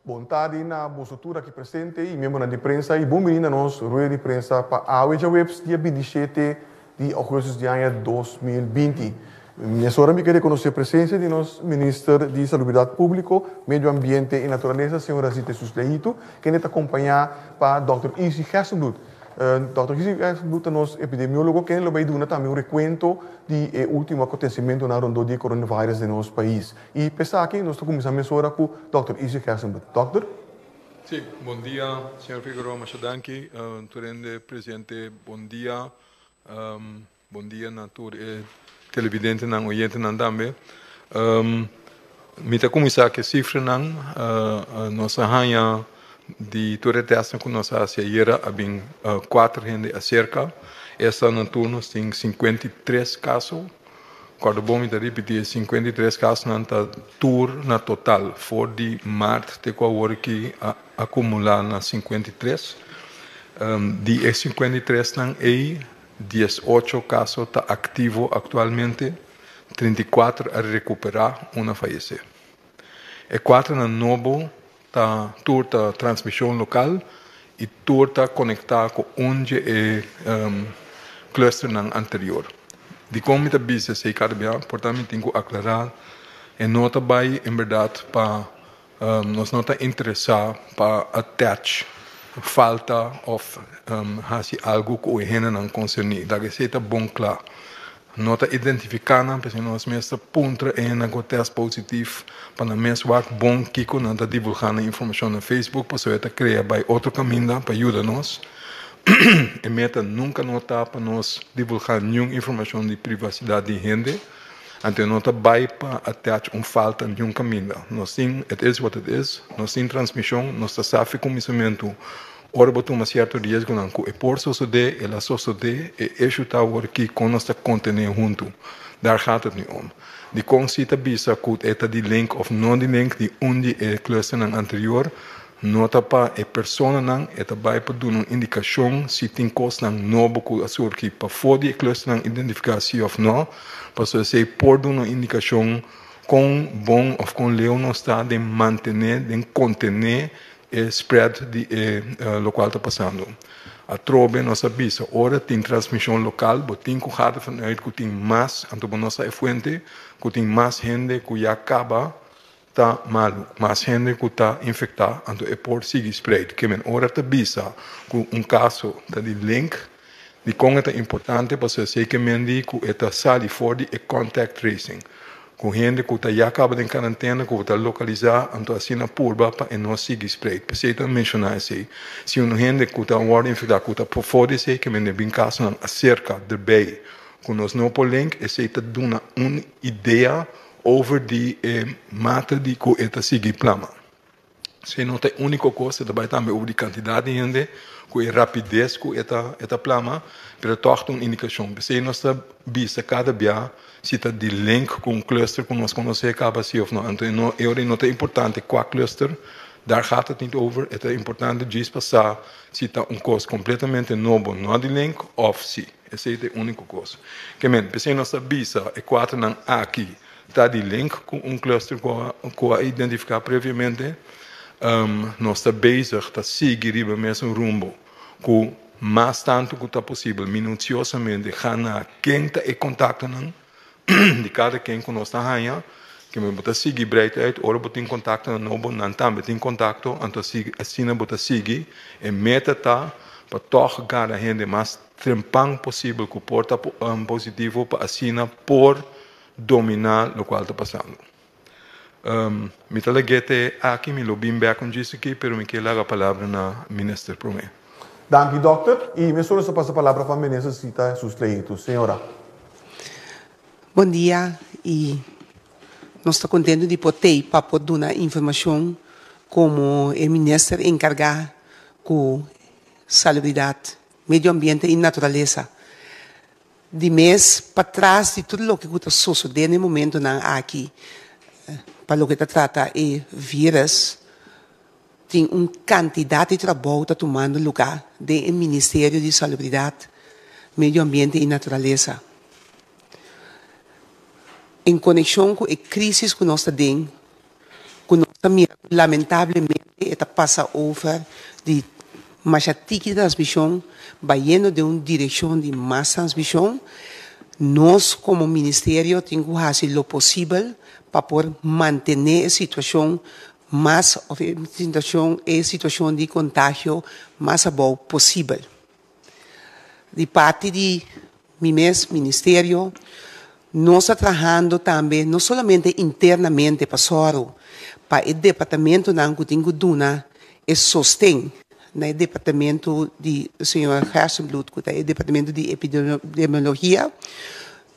Bon tardi na boso tur aki presente y miembronan di prensa y bon bini na nos rueda di prensa pa awe djaweps dia 27 di augustus di aña 2020. Mesora mi ke rekonosé presensia di nos Minister di Salubridat Públiko, Medio Ambiente i Naturalesa, señora Zita Jesus Leito, kende ta kompañá pa dòkter Izzy Gerstenbluth. Dòkter Izzy Gerstenbluth ta nos epidemiólogo kende lo bai duna tambe un rekuento di e último akontesimentunan rondó di e coronavirus den nos pais. I p'esaki nos ta kuminsá mesora ku dòkter Izzy Gerstenbluth. Dòkter? Sí, bon dia, señor Figueroa, masha danki. Tur hende presente, bon dia. Bon dia na tur e televidentenan, oyentenan tambe. Mi ta kuminsá ku e sifranan. Nos a haña di tur e tèstnan ku nos a hasi ayera a bin kuater hende aserka. Esta na tur nos tin 53 kaso. Kòrda bon mi ta ripití e 53 kasonan ta tur na total for di mart te ku awor aki a akumulá na 53. Di e 53 nan ei 18 kaso ta aktivo aktualmente, 34 a rekuperá, un a fayesé. E kuaternan nobo ta tur ta transmishon lokal i tur ta konektá ku un dje e clusternan anterior. Dikon mi ta bisa esei kada bia? Por ta mi tin ku aklará e no ta bai en bèrdat pa Nos no ta interesá pa attach falta òf hasi algu ku e hendenan konserní. Laga esei ta bon kla. No ta identifiká nan, p'esei nos mes ta puntra e hendenan ku a tèst positif pa nan mes wak bon kiko nan ta divulgá nan informashon na Facebook, pasobra e ta krea bai otro kaminda pa yuda nos. E meta nunka no ta pa nos divulgá niun informashon di privasidat di hende, anto no ta bai pa attach un falta niun kaminda. Nos tin, it is what it is, nos tin transmishon, nos ta sa fi kuminsamentu ora bo tuma sierto riesgonan ku e por sosodé, el a sosodé, e issue ta awor ki kon nos ta kontené huntu. Daar gaat het nu om. Dikon si ta bisa ku e ta di link òf no di link di un di e clusternan anterior, No ta pa e personanan, e ta bai pa duna un indikashon si tin kosnan nobo ku a surgi pafó di e klusternan identifiká si òf no, pasobra esei por duna un indikashon kon bon òf kon leu nos ta den mantené, den kontené e spread di e lokual ta pasando. Atrobe nos a bisa ora tin transmishon lokal bo tin ku gaat ervan uit ku tin mas, anto bo no sa e fuente, ku tin mas hende ku ya kaba Ta malu. Mas hende ku ta infektá, anto e por sigui spreid. Ke men ora ta bisa ku un kaso ta di link, dikon e ta importante? Pasobra esei ke men di ku e ta sali for di e contact tracing. Ku hende ku ta ya kaba den karantena ku bo ta lokalisá, anto asina purba pa e no sigui spreid. P'esei ta menshoná esei. Si un hende ku ta wòrdu infektá ku ta pafó di esei, ke men den bin kasonan aserka derbei ku nos no por link, esei ta duna un idea Over di e mata di ku e ta sigui plama. Si no ta e úniko kos, e ta bai tambe over di kantidat di hende ku e rapides ku e ta e ta plama, pero tòg ta un indikashon. P'esei nos ta bisa kada bia si ta di link ku un cluster ku nos konosé kaba si òf no. Anto e no e ora ei no ta importante kua cluster, daar gaat het niet over, e ta importante djis pa sa si ta un kos kompletamente nobo no di link òf si. Esei ta e úniko kos. Ke men, p'esei nos ta bisa e kuaternan aki ta di link ku un cluster ku a identifiká previamente. Nos ta bezig ta sigui riba e mesun rumbo ku mas tantu ku ta posibel minusiosamente gana ken ta e kontaktonan di kada ken ku nos ta haña. Ke men bo ta sigui breid uit ora bo tin kontaktonan nobo, nan tambe tin kontakto, anto asina bo ta sigui. E meta ta pa tòg gana hende mas trempan posibel ku por ta positivo pa asina por dominá lokual ta pasando. Mi ta lag'é te aki, mi lo bin bèk un djis aki, pero mi ke laga palabra na minister promé. Danki dòkter. I mesora nos ta pasa palabra pa minister Zita Jesus Leito. Señora. Bon dia i nos ta kontentu di por tei pa por duna informashon komo e minister enkargá ku salubridat, medio ambiente i naturalesa. Di mes patras di tur loke ku ta sosodé na e momentunan aki pa loke ta trata e vírus, tin un kantidat di trabou ta tumando lugá den e Ministerio di Salubridat, Medio Ambiente i Naturalesa. En konekshon ku e krísis ku nos ta den, ku nos ta mira ku lamentablemente e ta pasa over di masha tiki transmishon bayendo den un direkshon di mas transmishon, nos komo ministerio tin ku hasi lo posibel pa por mantené e situashon mas òf e situashon e situashon di kontagio mas abou posibel. Di parti di mi mes ministerio, nos ta trahando tambe no solamente internamente pa sòru pa e departamentonan ku tin ku duna e sosten na e departamento di señor Gerstenbluth ku ta e departamento di epidemiologia,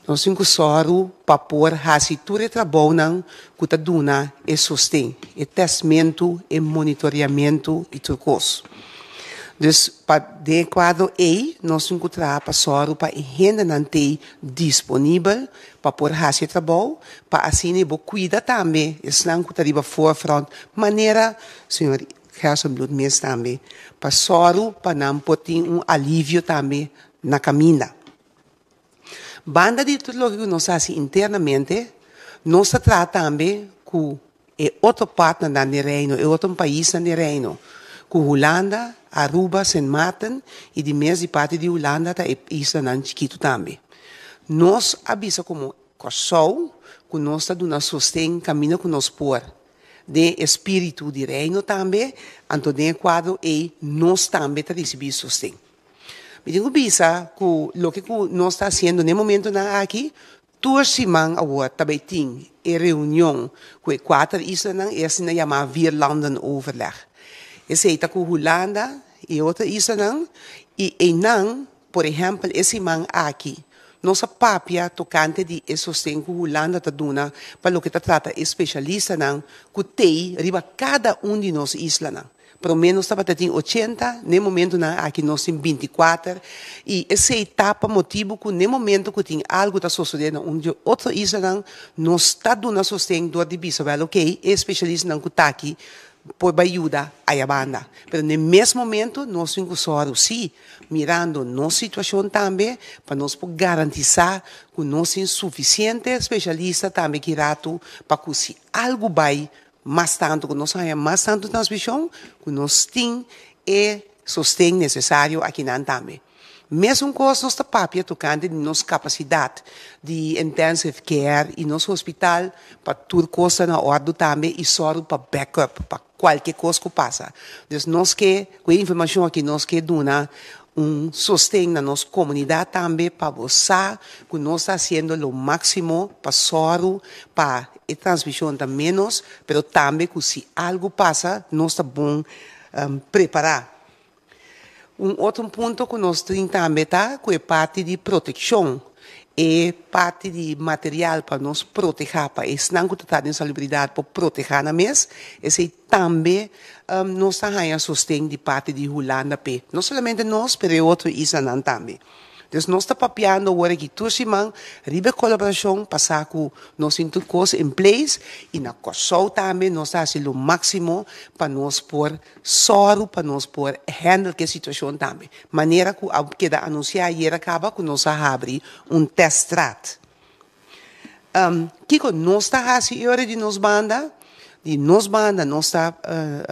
nos tin ku sòru pa por hasi tur e trabounan ku ta duna e sosten, e tèstmentu, e monitoriamentu i tur kos. Dus pa den e kuadro ei nos tin ku traha pa sòru pa e hendenan t'ei disponibel pa por hasi e trabou, pa asina e bo kuida tambe esnan ku ta riba voorfront manera señor Gerstenbluth mes tambe, pa sòru pa nan por tin un alivio tambe na kaminda. Banda di tur loke ku nos hasi internamente, nos ta traha tambe ku e otro partnernan den Reino, e otro paisnan den Reino, ku Hulanda, Aruba, Sint Maarten i di mes di parti di Hulanda ta e islanan chikitu tambe. Nos a bisa komo Kòrsou ku nos ta duna sosten kaminda ku nos por den e spiritu di Reino tambe, anto den e kuadro ei nos tambe ta risibí sosten. Mi tin ku bisa ku loke ku nos ta hasiendo den e momentunan aki Tur siman awor ta bay tin e reunion cu e cuater islanan, e asina yama Vierlandenoverleg. Esey ta cu Hulanda y e otro islanan. I einan, por ehèmpel e siman aki, nos a papia tokante di e sosten ku Hulanda ta duna pa loke ta trata e spesialistanan ku t'ei riba kada un di nos islanan. Promé nos tabata tin ochenta, n'e momentunan aki nos tin binti-kuater, i esei ta pa motibu ku n'e momentu ku tin algu ta sosodé na un di e otro islanan, nos ta duna sosten dor di bisa, wèl okey, e spesialistanan ku ta aki por bai yuda aya banda. Pero n'e mes momentu nos tin ku sòru sí, mirando nos situashon tambe, pa nos por garantisá ku nos tin sufisiente spesialista tambe ki ratu pa ku si algu bai Mas tantu ku nos haña mas tantu transmishon ku nos tin e sosten nesesario akinan tambe. Mesun kos nos ta papia tokante di nos kapasidat di intensive care i nos hospital pa tur kos ta na òrdu tambe i sòru pa backup pa kualke kos ku pasa. Dus nos ke ku e informashon aki nos ke duna un sosten na nos komunidat tambe pa bo sa ku nos ta hasiendo lo máksimo pa sòru pa e transmishon ta ménos, pero tambe ku si algu pasa nos ta bon prepará. Un otro punto ku nos tin tambe ta ku e parti di protekshon, e parti di material pa nos protehá pa esnan ku ta traha den salubridat por protehá nan mes, esei Tambe nos ta haña sosten di parti di Hulanda p'e, no solamente nos pero e otro islanan tambe. Dus nos ta papiando awor aki tur siman riba e kolaborashon pa sa ku nos tin tur kos in place i na Kòrsou tambe nos ta hasi lo máksimo pa nos por sòru pa nos por handle ku e situashon tambe. Manera ku a keda anunsiá ayera kaba ku nos a habri un teststraat. Kiko nos ta hasi e ora di nos banda? Di nos banda nos ta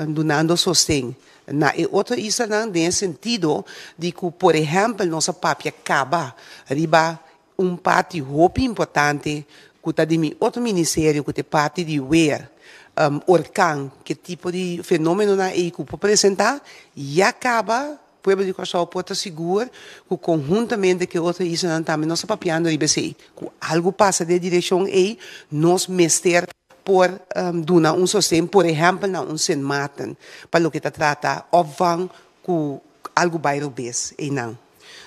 dunando sosten na e otro islanan den e sentido di ku por ehèmpel nos a papia kaba riba un parti hopi importante ku ta di mi otro ministerio ku ta e parti di weer, orkan, ke tipo di fenomenonan ei ku por presentá ya kaba. Pueblo di Kòrsou por ta sigur ku konhuntamente ku e otro islanan tambe nos ta papiando riba esei. Ku algu pasa den e direkshon ei, nos mester por duna un sosten, por ehèmpel na un Sint Maarten, pa loke ta trata opvang ku algu bai robes einan.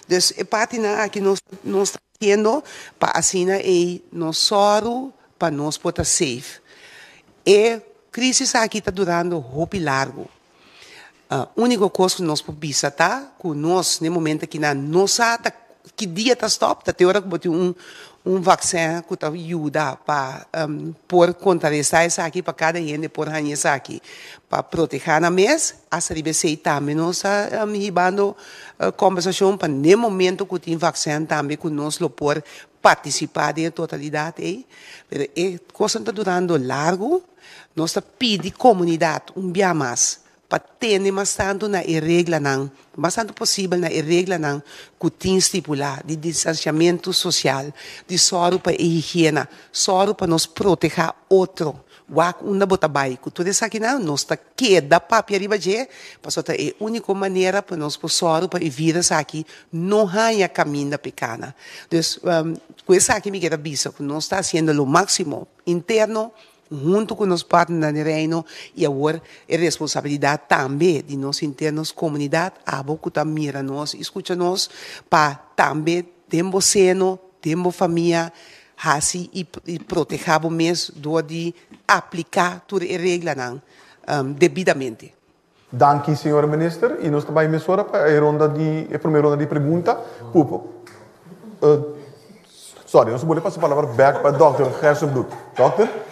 Dus e partinan aki nos nos ta hasiendo pa asina ei nos sòru pa nos por ta safe. E krísis aki ta durando hopi largu. Úniko kos ku nos por bisa ta ku nos na e momento akinan no sa ta ki dia ta stòp, ta te ora ku bo tin un un vaksin ku ta yuda pa por kontrarestá esaki pa kada hende por haña esaki pa protehá nan mes. Asta riba esei tambe nos ta hibando kòmbersashon pa na e momento ku tin vaksin tambe ku nos lo por partisipá den e totalidat ei. Pero e kosnan ta durando largu. Nos ta pidi komunidat un bia mas pa tene mas tantu na e reglanan, mas tantu posibel na e reglanan ku tin stipulá di distansiamentu sosial, di sòru pa e higiena, sòru pa nos protehá otro. Wak unda bo ta bai ku tur esakinan, nos ta keda papia riba dje, pasobra ta e úniko manera pa nos por sòru pa e vírus aki no haña kaminda p'e kana. Dus, ku esaki mi kier a bisa ku nos ta hasiendo lo máksimo. Interno, huntu ku nos partnernan den Reino i awor e responsabilidat tambe di nos henter nos komunidat, abo ku ta mira nos i skucha nos, pa tambe den bo seno, den bo famia, hasi i protehá bo mes dor di apliká tur e reglanan debidamente. Danki señora minister y nos ta bay mesora pa e ronda di e prome ronda di pregunta cu sorry nos a bolbe pasa palabra bek pa dokter Gerstenbluth. Dokter.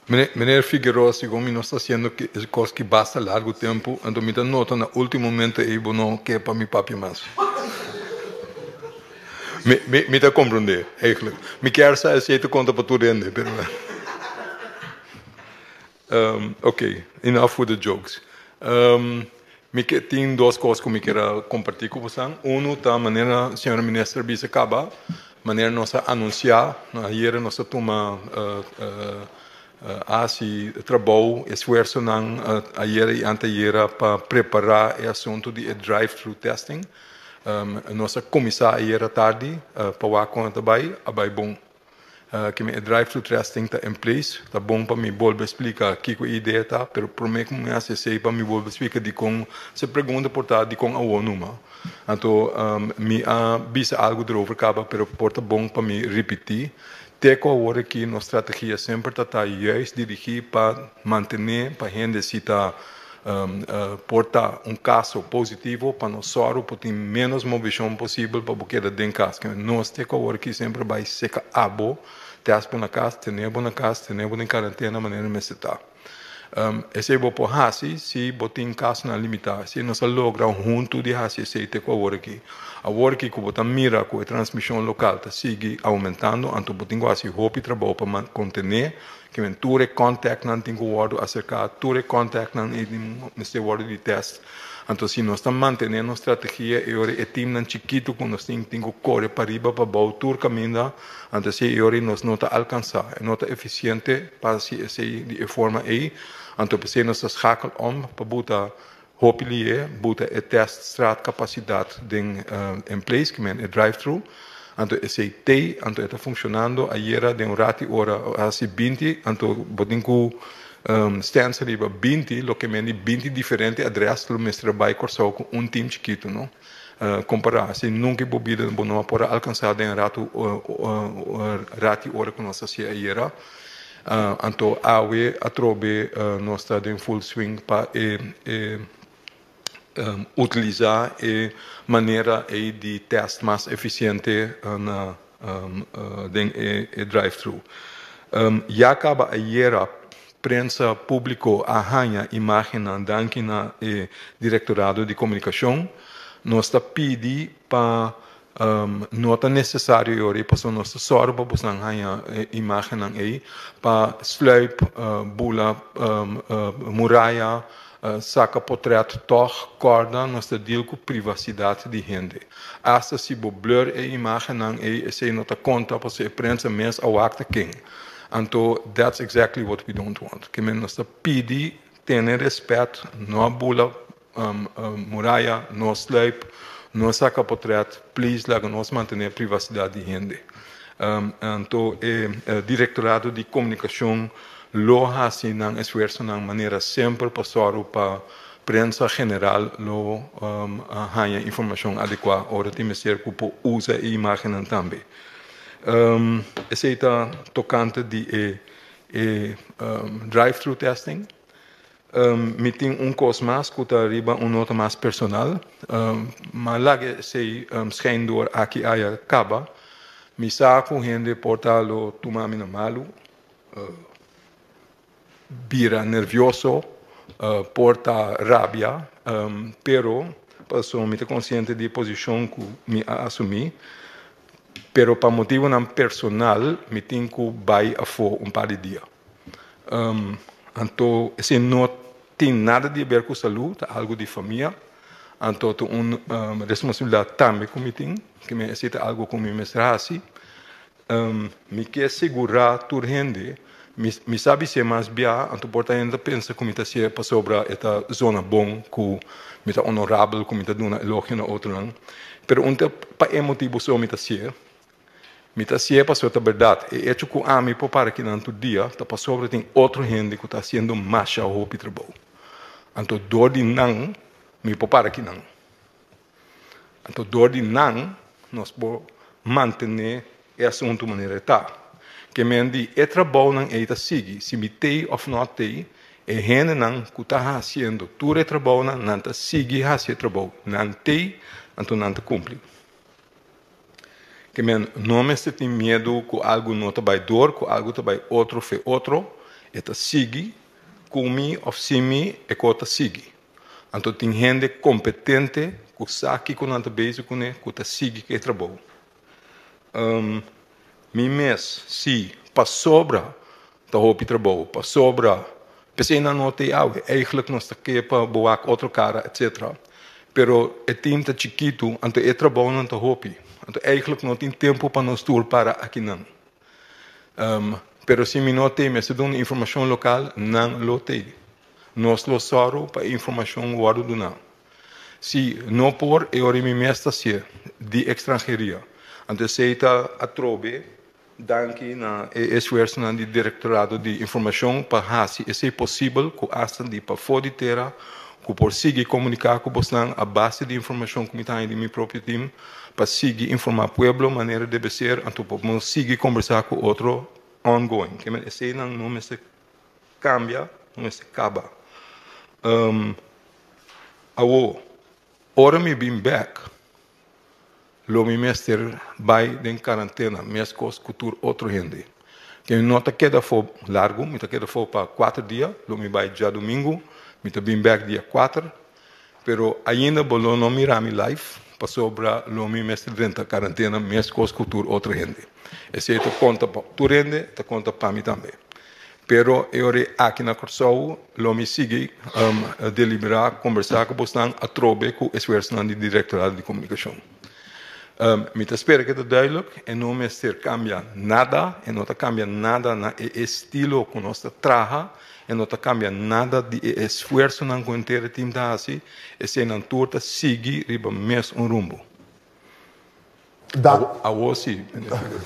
Meneer Figueroa segun mi nos ta haciendo e cos ki basta largo tempo anto mi ta nota na ultimo momento ey bo no ke pa mi papia mas. Mi ta comprende eigenlijk. Mi kier sa esey ta conta pa tur hende pero. Ok, enough with the jokes. Mi ke tin dos kos ku mi kier a kompartí ku bosan. Unu ta manera señora minister bisa kaba, manera nos a anunsiá ayera nos a tuma hasi trabou, esfuersonan ayera i antayera pa prepará e asuntu di e drive-thru testing. Nos a kuminsá ayera tardi pa wak kon a ta bai, a bai bon. Ke men e drive-thru testing ta in place. Ta bon pa mi bolbe splika kiko e idea ta, pero promé ku mi hasi esei pa mi bolbe splika dikon se pregunta por ta dikon awor numa. Anto mi a bisa algu derover kaba, pero por ta bon pa mi ripití. Te ku awor aki nos strategia semper ta ta juist dirigí pa mantené pa hende si ta por ta un kaso positivo pa nos sòru por tin ménos movishon posibel pa bo keda den kas. Nos te ku awor aki semper bai seka abo, tèst bo na kas, tene bo na kas, tene bo den karentena manera mester ta. Esei bo por hasi si bo tin kasonan limitá. Si nos a logra huntu di hasi esei te ku awor aki. Awor aki ku bo ta mira ku e transmishon lokal ta sigui oumentando, anto bo tin ku hasi hopi trabou pa kontené. Kimen tur e contactnan tin ku wòrdu aserká, tur e contactnan ei tin mester wòrdu di tèst. Anto si nos ta mantené nos strategia e ora e teamnan chikitu ku nos tin tin ku kore pariba pabou tur kaminda, anto esei e ora nos no ta alkansá, e no ta efisiente pa hasi esei di e forma ei. Anto p'esei nos ta schakel om pa buta hopi lié, buta e teststraat kapasidat den in place, kimen e drive-thru. Anto esei tei, anto e ta funshonando. Ayera den un rati ora a hasi 20, anto bo tin ku stèns riba 20, loke men di 20 diferente adrès lo mester a bai Kòrsou ku un tim chikitu, no. Kompará si nunka bo bida bo no a por a alkansá den ratu rati ora ku nos a hasi ayera. Anto awe atrobe nos ta den full swing pa e utilisa e manera ei di test mas efisiente na den e drive-thru. Ya kaba ayera prensa públiko a haña imágennan danki na e Direktorado di Komunikashon. Nos ta pidi pa no ta nesesario e ora ei pasobra nos ta sòru pa bosnan haña e imágennan ei pa sluip, bula muraya, saka potrèt tòg kòrda nos ta deal ku privasidat di hende. Asta si bo blur e imágennan ei esei no ta konta pasobra e prensa mes a wak ta ken. Anto that's exactly what we don't want. Ke men nos ta pidi tene rèspèt, no a bula muraya, no sluip, no saka potrèt, please laga nos mantené privasidat di hende. Anto e Direktorado di Komunikashon lo hasi nan esfuersonan manera semper pa sòru pa prensa general lo haña informashon adekuá ora tin mester ku por usa e imágennan tambe. Esei ta tokante di e drive-thru testing. Mi tin un kos mas ku ta riba un nota mas personal. Ma laga esei schijn door aki aya kaba. Mi sa ku hende por ta lo tuma mi na malu, bira nervioso, por ta rabia, pero pasobra mi ta konsiente di e posishon ku mi a asumí, pero pa motibunan personal mi tin ku bai afó un par di dia. Anto esei no tin nada di haber ku salú, ta algu di famia. Anto ta un responsabilidat tambe ku mi tin, ke mi esei ta algu ku mi mester hasi. Mi ke sigurá tur hende, mi sa bis'é mas bia, anto por ta hende ta pensa ku mi ta hasié pasobra e ta zona bon, ku mi ta onorabel, ku mi ta duna elogio na otronan. Pero un ta pa e motibu so mi ta hasié. Mi ta hasié pasobra ta bèrdat. E echo ku ami por para kinan tur dia ta pasobra tin otro hende ku ta hasiendo masha hopi trabou. Anto dor di nan mi por para kinan. Anto dor di nan nos por mantené e asuntu manera e ta. Ke men di e trabounan ei ta sigui, si mi t'ei òf no t'ei, e hendenan ku ta hasiendo tur e trabounan, nan ta sigui hasi e trabou. Nan t'ei, anto nan ta kumpli. Ke men no mester tin miedu ku algu no ta bai dor, ku algu ta bai otro fe otro, e ta sigui ku mi òf sin mi, e kos ta sigui. Anto tin hende kompetente ku sa kiko nan ta bezig kuné ku ta sigui ku e trabou. Mi mes si pasobra ta hopi trabou, pasobra p'esei nan no ta ei awe, eigentlik nos ta ke pa bo wak otro kara etsetera. Pero e tim ta chikitu anto e trabounan ta hopi. Anto eigentlik no tin tempu pa nos tur para akinan. Pero si mi no t'ei mester duna informashon lokal, nan lo t'ei. Nos lo sòru pa e informashon wòrdu duná. Si no por, e ora mi mes ta hasié di ekstranheria. Anto esei ta atrobe. Danki na e esfuersonan di Direktorado di Informashon pa hasi esei posibel ku asta di pafó di tera ku por sigui komuniká ku bosnan a base di informashon ku mi ta haña di mi propio tim pa sigui informá pueblo manera debe ser anto pa por sigui kombersá ku otro ongoing. Ke men eseinan no mester kambia, no mester kaba. Awor ora mi bin bèk. Lo mi mester bai den karantena meskos ku tur otro hende. Ke mi no ta keda afó largu, mi ta keda afó pa kuater dia, lo mi bai djadumingu, mi ta bin bèk dia kuater, pero ainda bo lo no mira mi live pasobra lo mi mester drenta karantena meskos ku tur otro hende. Esei ta konta pa tur hende, ta konta pa mi tambe. Pero e ora aki na Kòrsou lo mi sigui deliberá, kombersá ku bosnan atrobe ku esfuersonan di Direktorado di Komunikashon. Mi ta spera ku e ta duidelijk, e no mester kambia nada, e no ta kambia nada na e estilo ku nos ta traha, e no ta kambia nada di e esfuersonan ku henter e tim ta hasi, eseinan tur ta sigui riba mes un rumbo. Awor si, meneer Figueroa.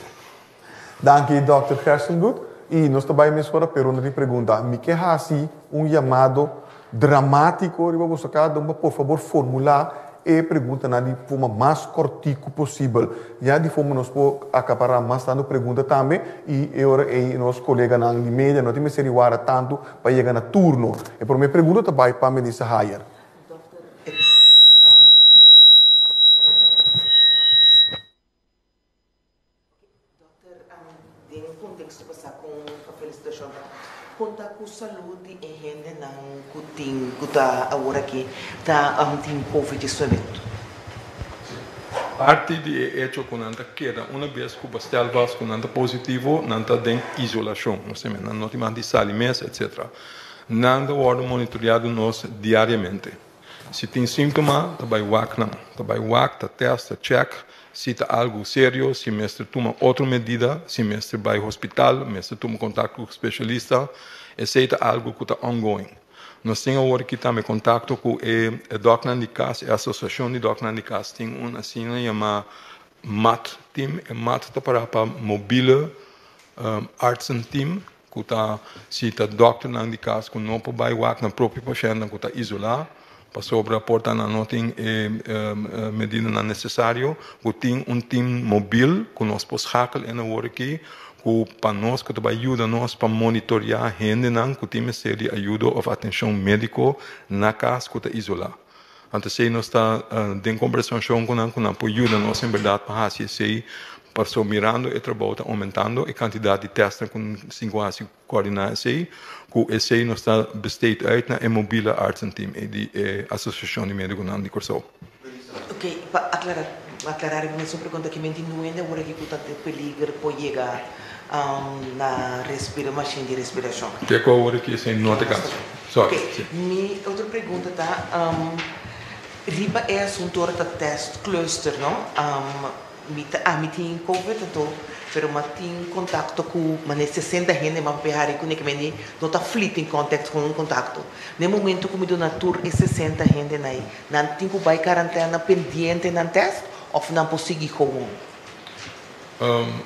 Danki Dòkter Gerstenbluth. I nos ta bai mesora p'e ronda di pregunta. Mi ke hasi un yamado dramátiko riba boso kada un pa por fabor formulá e preguntanan di forma mas kòrtiku posibel. Ya di forma nos por akapará mas tantu pregunta tambe i e ora ei nos koleganan di media no tin mester di wara tantu pa yega na turno. E promé pregunta ta bai pa Melissa Hayer. Dòkter, den e konteksto pasá kon pa felisitashon ta konta ku salud di e hendenan ku tin ku ta awor aki ta tin covid 19? Parti di e echo ku nan ta keda una bes ku bastel vast ku nan ta positivo nan ta den isolashon, nan no tin mas di sali mes etcetera. Nan ta wòrdu monitoreá di nos diariamente. Si tin síntoma, ta bai wak nan. Ta bai wak, ta tèst, ta chèk si ta algu serio, si mester tuma otro medida, si mester bai hospital, mester tuma kontakto ku spesialista. Esei ta algu ku ta ongoing. Nos tin awor aki tambe kontakto ku e dòkternan di kas, e asosiashon di dòkternan di kas tin un asina yamá mat team. E mat ta pará pa Mobiele Artsenteam. Ku ta si ta dòkternan di kas ku no por bai wak nan propio pashèntnan ku ta isolá pasobra por ta nan no tin e medidanan nesesario, ku tin un tim mobil ku nos por schakel en awor aki ku pa nos ku ta bai yuda nos pa monitoriá hendenan ku tin mester di ayudo òf atenshon médiko na kas ku ta isolá. Anto esei nos ta den kombersashon ku nan ku nan por yuda nos en bèrdat pa hasi esei pasobra mirando e trabou ta oumentando e kantidat di tèstnan ku sin ku hasi koordiná esei ku esei nos ta besteed uit na e mobiele artsenteam ei di e asosiashon di medikonan di Kòrsou. Ok, pa aklará aklará riba mesun pregunta ki menti nuende awor aki ku ta den peliger por yega na respira mashin di respirashon. Te ku awor aki esei no ta e kaso. Sorry, Ok, si. mi otro pregunta ta riba e asuntu ora ta test cluster no, mi ta ami tin covid anto pero mi a tin kontakto ku manera 60 hende mi a papia hari kuné ke mi no ta fleeting contact ku un kontakto. Na e momento ku mi duna tur e 60 hendenan ei nan tin ku bai karantena pendiente nan test òf nan por sigui gewoon?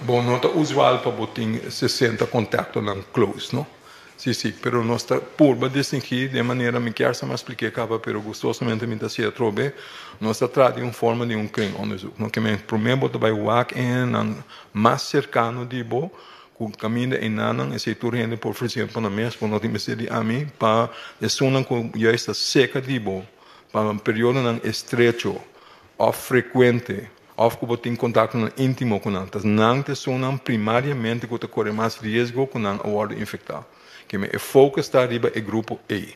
Bon, no ta usual pa bo tin 60 kontaktonan close no. Sí, sí, pero nos ta purba distingí den manera, mi kier sa mas spliké kaba, pero gustosamente mi ta hasié atrobe, nos ta traha di un forma di un kringonderzoek. No ke men promé bo ta bai wak e hendenan mas serkano di bo, ku kaminda enanan, esei tur hende por ofresé pa nan mes, bo no tin mester di ami, pa esunnan ku juist ta seka di bo pa periodonan estrecho òf frekuente. Òf ku bo tin kontaktonan íntimo ku nan. Ta nan ta esunnan primariamente ku ta kore mas riesgo ku nan a wòrdu infektá. Keme e focus ta riba e grupo ei.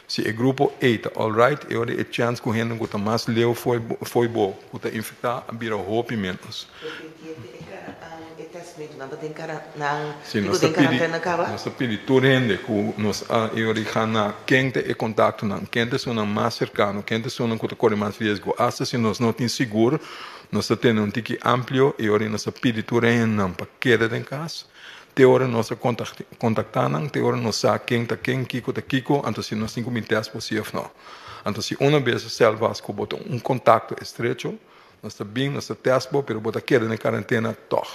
Si e grupo ei ta alright, e ora e chèns ku hende ku ta mas leu fo'i fo'i bo ku ta infektá a bira hopi ménos. Si nos ta pidi nos ta pidi tur hende ku nos a e ora di na ken ta e kontaktonan, ken ta esunnan mas serkano, ken ta esunnan ku ta kore mas riesgo. Asta si nos no tin sigur, nos ta tene un tiki amplio e ora nos ta pidi tur e hendenan pa keda den kas te ora nos a kontaktá nan, te ora nos sa ken ta ken, kiko ta kiko, anto si nos tin ku bin tèst por si òf no. Anto si una bes sèl vas ku bo ta un kontakto estrecho, Nos ta bin, nos ta test bo, pero bo ta keda den karentena tòg.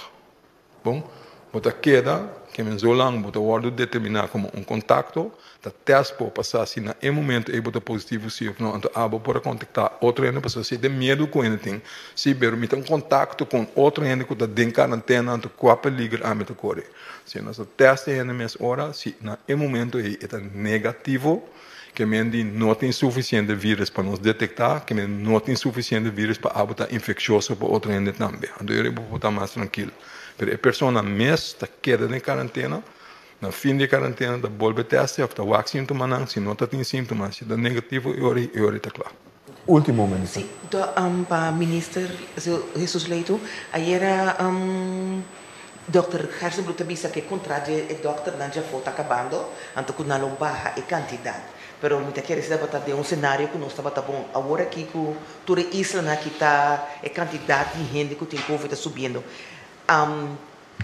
Bon? Bo ta keda, ke men zolang bo ta wòrdu determiná komo un kontakto, ta tèst bo pa sa si na e momento ei bo ta positivo si òf no. Anto abo por a kontaktá otro hende pasobra si e den miedu ku hende tin, si pero mi ta un kontakto ku un otro hende ku ta den karantena anto kua peliger ami ta kore. Si nos ta tèst e hende mes ora si na e momento ei e ta negativo, ke men di no tin sufisiente vírus pa nos detektá, ke men no tin sufisiente vírus pa abo ta infekshioso pa otro hende tambe. Anto e bo por ta mas trankil. Pero e persona mes ta keda den karantena, na fin di e karantena ta bolbe tèste òf ta wak síntomanan, si no ta tin síntoma, si ta negativo e ora e ora ta kla. Último, minister. Sí, pa minister Jesus Leito, ayera Dòkter Gerstenbluth ta bisa ku e kontrato di e dòkternan djafó ta kabando, anto ku nan lo baha e kantidat. Pero mi ta kere si tabata den un senario ku nos tabata bon. Awor aki ku tur e islanan aki ta e kantidat di hende ku tin covid ta subiendo.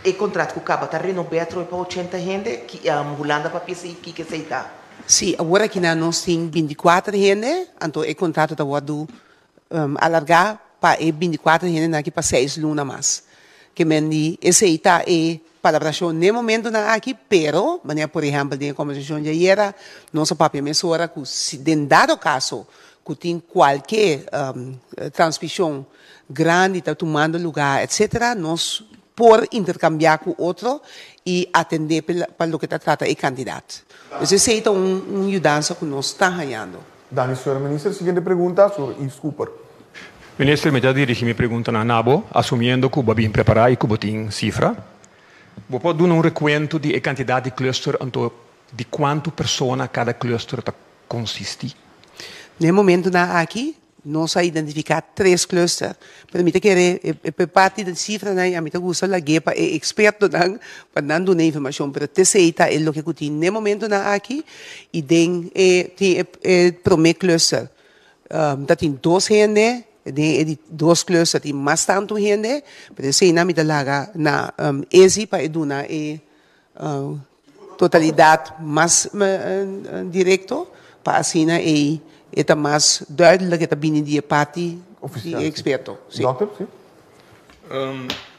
E kontrato ku kaba ta renob'é atrobe pa ochenta hende? Ki Hulanda papia esei? Kiko esei ta? Sí, awor aki nan nos tin binti kuater hende, anto e kontrato ta wòrdu alargá pa e binti kuater hendenan aki pa seis luna mas. Ke men di esei ta e palabrashon n'e momentonan aki, pero, manera por ehèmpel den e kòmbersashon di ayera, nos a papia mesora ku si den dado kaso ku tin kualke transmishon grandi ta tumando lugá etsetera, nos por interkambiá ku otro i atendé pa loke ta trata e kandidat. Pues esei ta un yudansa ku nos ta hañando. Danki, señora Minister. Siguiente pregunta, señor Yves Cooper. Minister, mi ta dirigi mi preguntanan na bo, asumiendo ku bo a bin prepará i ku bo tin sifra. Bo por duna un rekuento di e kantidat di cluster anto di kuantu persona kada cluster ta konsistí? Na e momentunan aki nos a identifiká tres cluster, pero mi ta kere e parti di sifranan ami ta gusta lag'é pa e ekspertonan pa nan duna e informashon, pero t'esei ta e loke ku tin na e momentunan aki i den e tin e promé cluster ta tin dos hende, den e di dos cluster tin mas tantu hende, pero eseinan mi ta laga na Ezi pa e duna e Totalidat mas direkto pa asina ei e ta mas duidelijk e ta bini di e parti di e eksperto. Si. Dokter, si.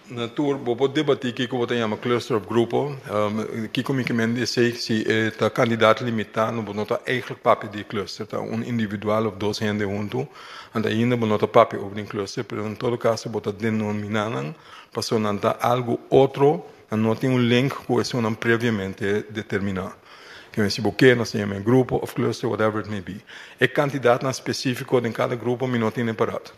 Na tur bo por debatí kiko bo ta yama cluster of grupo. Kiko mi ke men di esei si e ta kandidat limitá no bo no ta eigentlik papia di e cluster ta un individual of dos hende huntu anto ainda bo no ta papia over di un cluster pero en todo kaso bo ta denominá nan pasobra nan ta algu otro. Nan no tin un link ku esunnan previamente determiná. Ke men si bo ke, nos ta yama e grupo òf cluster, whatever it may be. E kantidatnan spesífiko den kada grupo mi no tin e parat.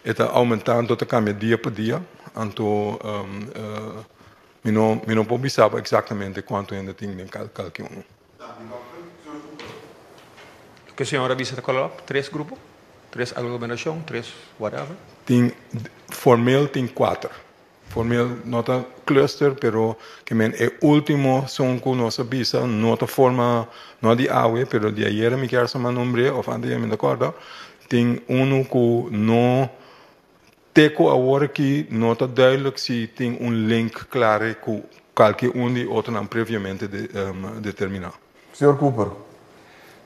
E ta oumentá anto ta kambia dia pa dia, anto mi no mi no por bisa bo eksaktamente kuantu hende tin den kalke unu. Loke señor a bisa ta kolop? Tres grupo? Tres aglomerashon? Tres whatever? Tin formeel tin kuater. Formeel no ta cluster pero ke men e ultimo son ku nos a bisa no ta forma no di awe pero di ayera mi kier sa mas nombre of anteayer mi ta korda tin unu ku no te ku awor aki no ta duidelijk si tin un link klare ku kalke un di otronan previamente determiná. Señor Cooper.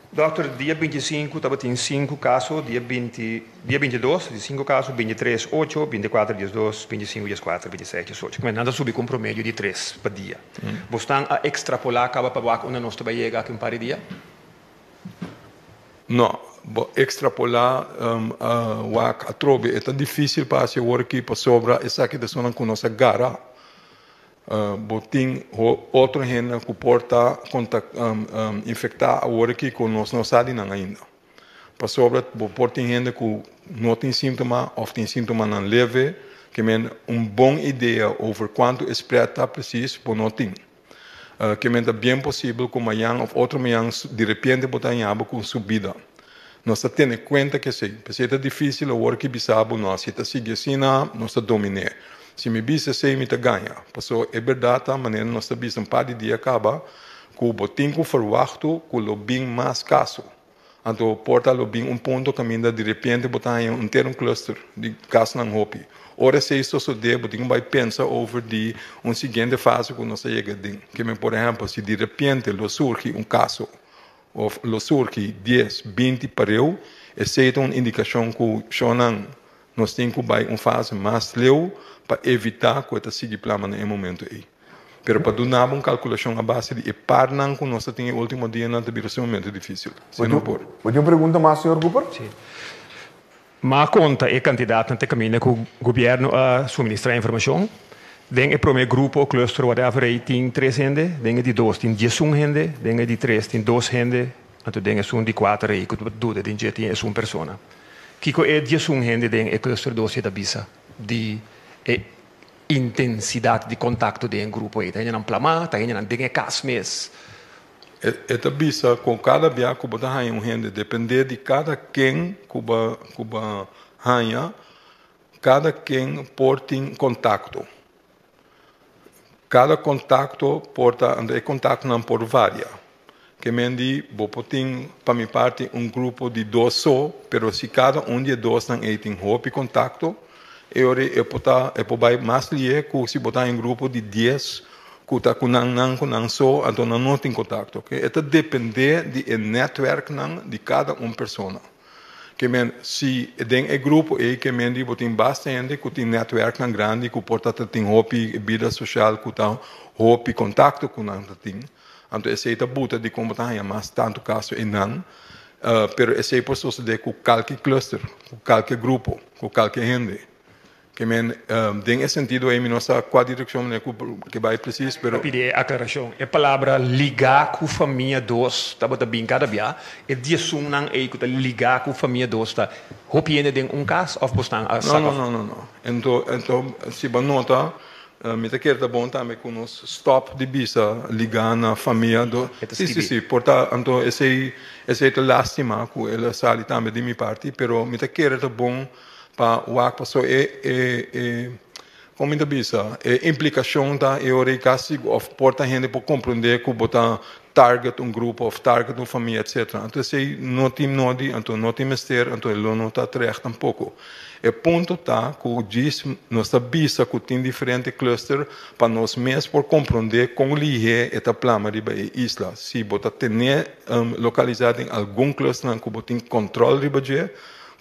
Dòkter, dia 25 tabatin sinku kaso, dia 20, dia 22 di sinku kaso, 23 ocho, 24 12, 25 14, 26 18. Ku nan ta subi ku un promedio di tres pa dia. Bosnan a ekstrapolá kaba pa wak unda nos ta bai yega aki un par di dia? No, bo ekstrapolá wak atrobe e ta difísil pa hasi awor aki pasobra esaki ta esunnan ku nos a gara. Bo tin otro hende ku por ta infektá awor aki ku nos no sa di nan ainda. Pasobra bo por tin hende ku no tin síntoma òf tin síntomanan leve, ke men un bon idea over kuantu e spread ta presis bo no tin. Ke men ta bien posibel ku mañan òf otro mañan direpiente bo ta haña bo ku un subida. Nos ta tene kuenta ku esei. P'esei ta difísil awor ki bisa bo no, si ta sigui asina nos ta domin'é. Si mi bisa esei mi ta gaña. Pasobra e bèrdat ta manera nos ta bisa un par di dia kaba ku bo tin ku ferwachtu ku lo bin mas kaso. Anto por ta lo bin un punto kaminda direpiente bo ta haña un tera un cluster di kasonan hopi. Ora esei sosodé bo tin ku bai pensa over di un siguiente fase ku nos ta yega den. Ke men por ehèmpel si direpiente lo surgi un kaso òf lo surgi dies, 20 pareu, esei ta un indikashon ku shonnan. Nos tin ku bai un fase mas leu pa evitá ku e ta sigui plama na e momento ei. Pero pa duna bo un kalkulashon a base di e parnan ku nos ta tin e último dianan ta bira sumamente difísil. Si no por. Bo tin un pregunta mas, señor Cooper? Sí. M'a konta e kandidatnan te kaminda ku gobièrnu a suministrá informashon. Den e promé grupo, cluster, whatever ei tin tres hende, den e di dos tin diesun hende, den e di tres tin dos hende, anto den esun di kuater ei ku ta duda den dje tin esun persona. Kiko e diesun hende den e cluster dos ei ta bisa di e intensidat di kontakto den e grupo ei? Ta hendenan plamá? Ta hendenan den e kas mes? E ta bisa ku kada bia ku bo ta haña un hende, dependé di kada ken ku bo ku bo haña, kada ken por tin kontakto. Kada kontakto por ta, anto e kontaktonan por varia. Ke men di bo por tin, pa mi parti, un grupo di dos so, pero si kada un di e dosnan ei tin hopi kontakto, E ora e por ta, e por bai mas lihe ku si bo ta den grupo di dies ku ta ku nan nan ku nan so, anto nan no tin kontakto. Oke, e ta dependé di e nètwèrknan di kada un persona. Ke men, si den e grupo ei ke men di bo tin basta hende ku tin nètwèrknan grandi ku por ta ta tin hopi bida sosial ku ta hopi kontakto ku nan ta tin, anto esei ta buta dikon bo ta haña mas tantu kaso einan. Pero esei por sosodé ku kalke cluster, ku kalke grupo. Ku kalke hende. Ke men, den e sentido ei mi no sa kua direkshon meneer Cooper ke bai presis, pero. Ta pidi e aklarashon. E palabra ligá ku famia dos tabata bin kada bia. E diesunnan ei ku ta ligá ku famia dos ta hopi hende den un kas òf bosnan a saka. No, no, no, no. Ento, ento si bo nota, mi ta kere ta bon tambe ku nos stòp di bisa ligá na famia dos. E ta Si, si, skibi. si. Por ta, anto esei. Esei ta lastima ku el a sali tambe di mi parti, pero mi ta kere ta bon pa wak paso e e e kon mi ta bisa e implikashon ta e ora ei kasi òf por ta hende por komprondé ku bo ta target un grupo òf target un famia etcetera. Anto esei no tin nodi, anto no tin mester, anto e lo no ta terecht tampoko. E punto ta ku djis nos ta bisa ku tin diferente cluster pa nos mes por komprondé kon lihé e ta plama riba e isla. Si bo ta tené lokalisá den algun clusternan ku bo tin kòntròl riba dje,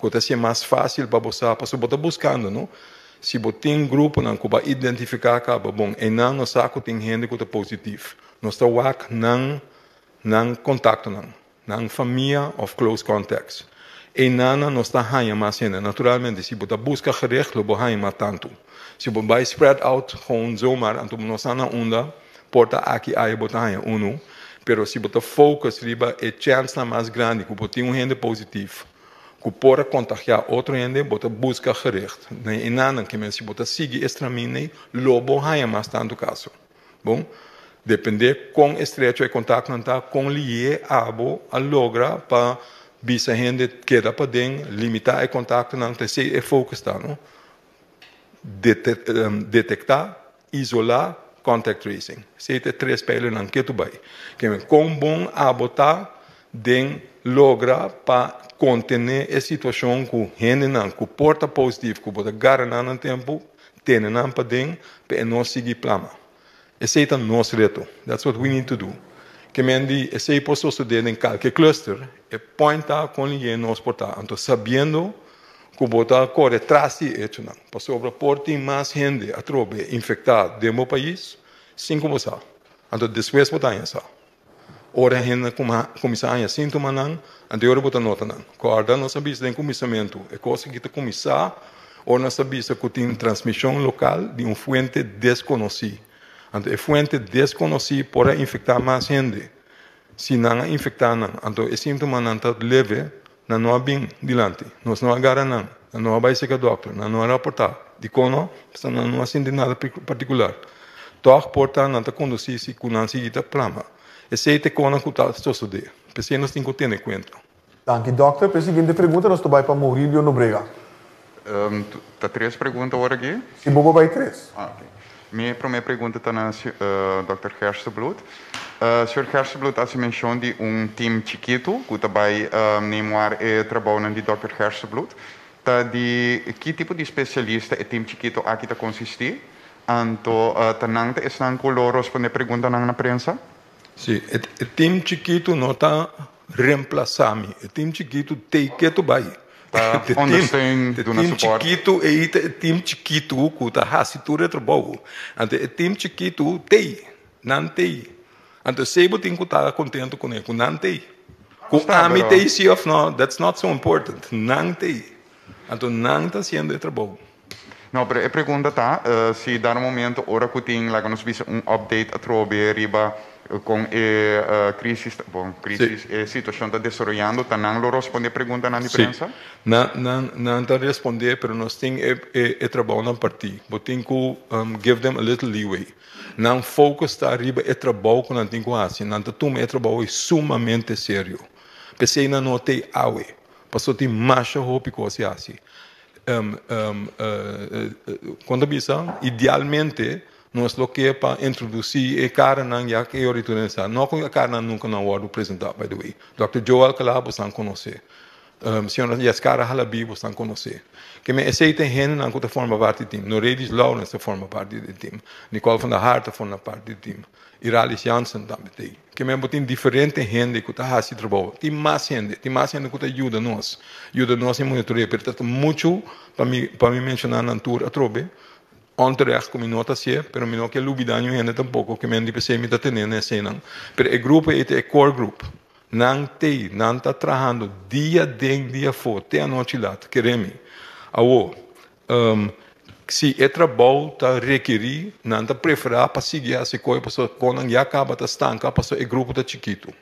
ku ta hasié mas fásil pa bo sa pasobra bo ta buskando, no? Si bo tin gruponan ku bo a identifiká kaba, bon, einan nos sa ku tin hende ku ta positif. Nos ta wak nan nan kontaktonan. Nan famia of close contacts. Eynana nos ta haña mas hende. Naturalmente si bo ta busca gericht lo bo haña mas tantu. Si bo bay spread out gewoon zomaar anto bo no sa na unda, por ta aki aya bo ta haña unu. Pero si bo ta focus riba e chensnan mas grandi cu bo tin un hende positief cu por a contagia otro hende bo ta busca gericht. Na eynana kimen si bo ta sigui e straminey lo bo haña mas tantu caso. Bon, dependé kon estrecho e kontaktnan ta, kon lihé abo a logra pa bisa hende keda paden, limitá e kontaktonan, ta esei e focus ta, no? Detektá, isolá, contact tracing. Esei ta e tres pijlernan ketu bai. Keme, kon bon abo ta den logra pa kontené e situashon ku hendenan ku por ta positief, ku bo ta gara nan na tempu, Tene nan paden pa e no sigui plama. Esei ta nos reto. That's what we need to do. Ke men di esei por sosodé den kalke cluster, e point ta kon liye nos por ta. Anto sabiendo ku bo ta kore tras di e echonan, pasobra por tin mas hende atrobe infektá den bo pais sin ku bo sa. Anto despues bo ta haña sa. Ora hende kuminsá haña síntomanan, anto e ora bo ta nota nan. Kòrda nos a bisa den kuminsamentu, e kos aki ta kuminsá ora nos a bisa ku tin transmishon lokal di un fuente deskonosí. Anto e fuente deskonosí por a infektá mas hende. Si nan a infektá nan, anto e síntomanan ta leve, nan no a bin dilanti. Nos no a gara nan, nan no a bai serka dòkter, nan no a raportá. Dikon no? Pasobra nan no a sinti nada partikular. Tòg por ta nan ta kondusí si ku nan sigui ta plama. Esei ta e konan ku ta sosodé. P'esei nos tin ku tene kuenta. Danki dòkter. P'e siguiente pregunta nos ta bai pa Maurilio Nobrega. Ta tres pregunta awor aki? Si bo por bai tres. Ah, ok. Mi promé pregunta ta na dòkter Gerstenbluth. Señor Gerstenbluth a hasi menshon di un tim chikitu ku ta bai nemuar e trabounan di dòkter Gerstenbluth. Ta di ki tipo di spesialista e tim chikitu aki ta konsistí? Anto ta nan ta esnan ku lo rospondé preguntanan na prensa? Sí, e tim chikitu no ta remplasá mi. E tim chikitu tei ketu bai. Ta ondersteun, duna team support. Chikitu ei ta e team chikitu ku ta hasi tur e trabou. Anto e team chikitu t'ei, nan t'ei. Anto esei bo tin ku ta kontentu kuné, ku nan t'ei. Ku Sta, ami pero t'ei si òf no, that's not so important. Nan t'ei. Anto nan ta hasiendo e trabou. No, pero e pregunta ta, si dado momento ora ku tin, laga nos bisa, un update atrobe riba kon e crisis, bon, crisis, e situacion ta desaroyando, ta nan lo rosponde preguntanan di Sí. prensa? Nan, nan, nan ta respondé, pero nos tin e, e, e trabounan partí. Bo tin ku give them a little leeway. Nan focus ta riba e trabou ku nan tin ku hasi. Nan ta tuma e trabou ei sumamente serio. P'esei nan no t'ei awe. Pasobra tin masha hopi kos di hasi. Kon ta bisa, idealmente nos lo ke pa introdusí e karanan ya ku e ora tur sa. No ku e karanan nunka no a wòrdu presentá, by the way. Dòkter Joe Alcalá bosan konosé. Señora Yaskara Halabi bosan konosé. Ke men esei ta e hendenan ku ta forma parti di tim. Noredis Lawrence ta forma parti di e tim. Nicole van der Hart ta forma parti di e tim. Iralis Jansen tambe ta ei. Ke men bo tin diferente hende ku ta hasi trabou. Tin mas hende, tin mas hende ku ta yuda nos, yuda nos den monitorea, pero ta muchu pa mi pa mi menshoná nan tur atrobe. Onterecht ku mi no ta hasié, pero mi no ke lubidá niun hende tampoko, ke men di p'esei mi ta tene na eseinan. Pero e grupo ei ta e core group. Nan t'ei, nan ta trahando dia den dia afó, te anochi lat, kere mi. Awor, Si e trabou ta rekerí, nan ta preferá pa sigui hasi koe pasobra kon nan ya kaba ta stanka pasobra e grupo ta chikitu.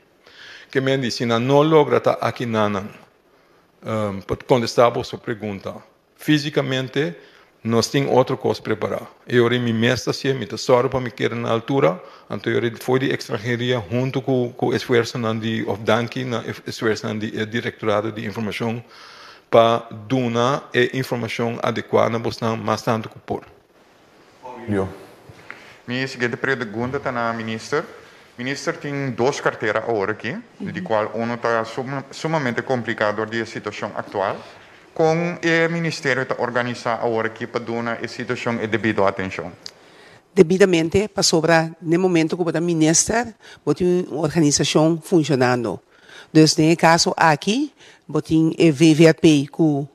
Ke men di, si nan no logra ta aki nanan pa kontestá boso pregunta físikamente, nos tin otro kos prepará. E ora mi mes ta hasié, mi ta sòru pa mi keda na altura, anto e ora for di ekstranheria huntu ku ku esfuersonan di òf danki na e esfuersonan di e direktorado di informashon Pa duna e informacion adecua na bosnan mas tanto cu por. Aurelio. Mi siguiente pregunta ta na Minister. Minister tin dos cartera awor aki, di cual uno ta sumamente complica door di e situacion actual. Con e Ministerio ta organisa awor aki pa duna e situacion e debido atencion? Debidamente, pasobra n'e momento cu bo ta Minister, bo tin un organisacion funcionando. Dus den e kaso aki bo tin e VVRP ku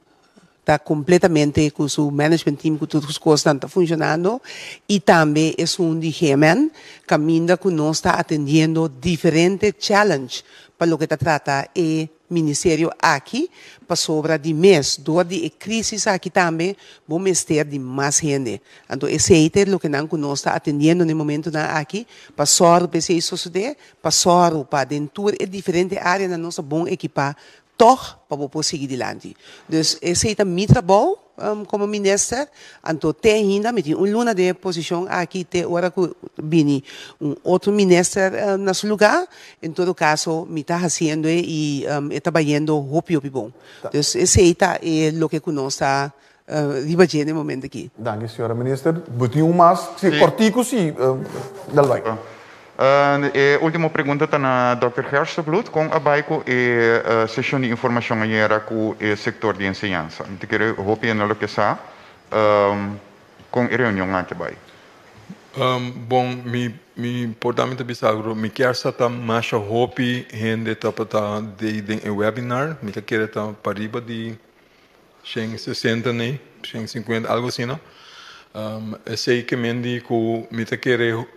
ta kompletamente ku su management team ku tur su kosnan ta funshonando i tambe esun di GMN kaminda ku nos ta atendiendo diferente challenge pa loke ta trata e ministerio aki pasobra di mes dor di e krisis aki tambe bo mester di mas hende. Anto esei ta e lokenan ku nos ta atendiendo na e momentonan aki pa sòru pa esei sosodé. Pa sòru pa den tur e diferente áreanan nos ta bon ekipá tòg pa bo por sigui dilanti. Dus esei ta mi trabou komo minister. Anto te ainda mi tin un luna den e posishon aki te ora ku bini un otro minister na su lugá. En todo kaso mi ta hasiendo e i e ta bayendo hopi hopi bon. Dus esei ta e loke ku nos ta riba dje na e momento aki. Danki señora minister. Bo tin un mas? Si, kortiku si, dal bai. E ultimo pregunta ta na dòkter Gerstenbluth. Kon a bai ku e seshon di informashon ayera ku e sektor di enseñansa? Mi ta kere hopi hende lo ke sa kon e reunion aki a bai. Bon, mi mi por ta mi ta bisa algu. Mi kier sa ta masha hopi hende tabata den e webinar. Mi ta kere ta pariba di 160 nei, 150, algo asina. Esei ke men di ku mi ta kere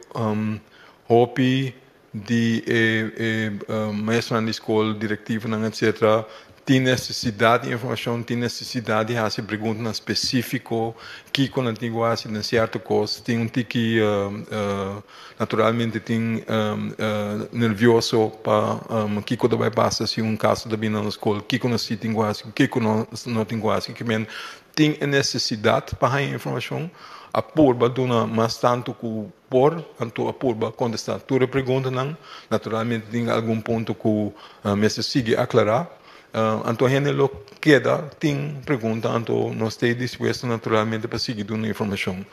hopi di e e maestronan di skol, direktivonan etcetera tin nesesidat di informashon, tin nesesidat di hasi preguntanan spesífiko, kiko nan tin ku hasi den sierto kos, tin un tiki Naturalmente tin nervioso pa kiko ta bai pasa si un kaso ta bini na nos skol, kiko nos si tin ku hasi, kiko nos no tin ku hasi. Kimen tin e nesesidat pa haña informashon, a purba duna mas tantu ku por, anto a purba kontestá tur e preguntanan. Naturalmente tin algun punto ku mester sigui aklará. Anto hende lo keda tin pregunta, anto nos ta dispuesto naturalmente pa sigui duna informashon.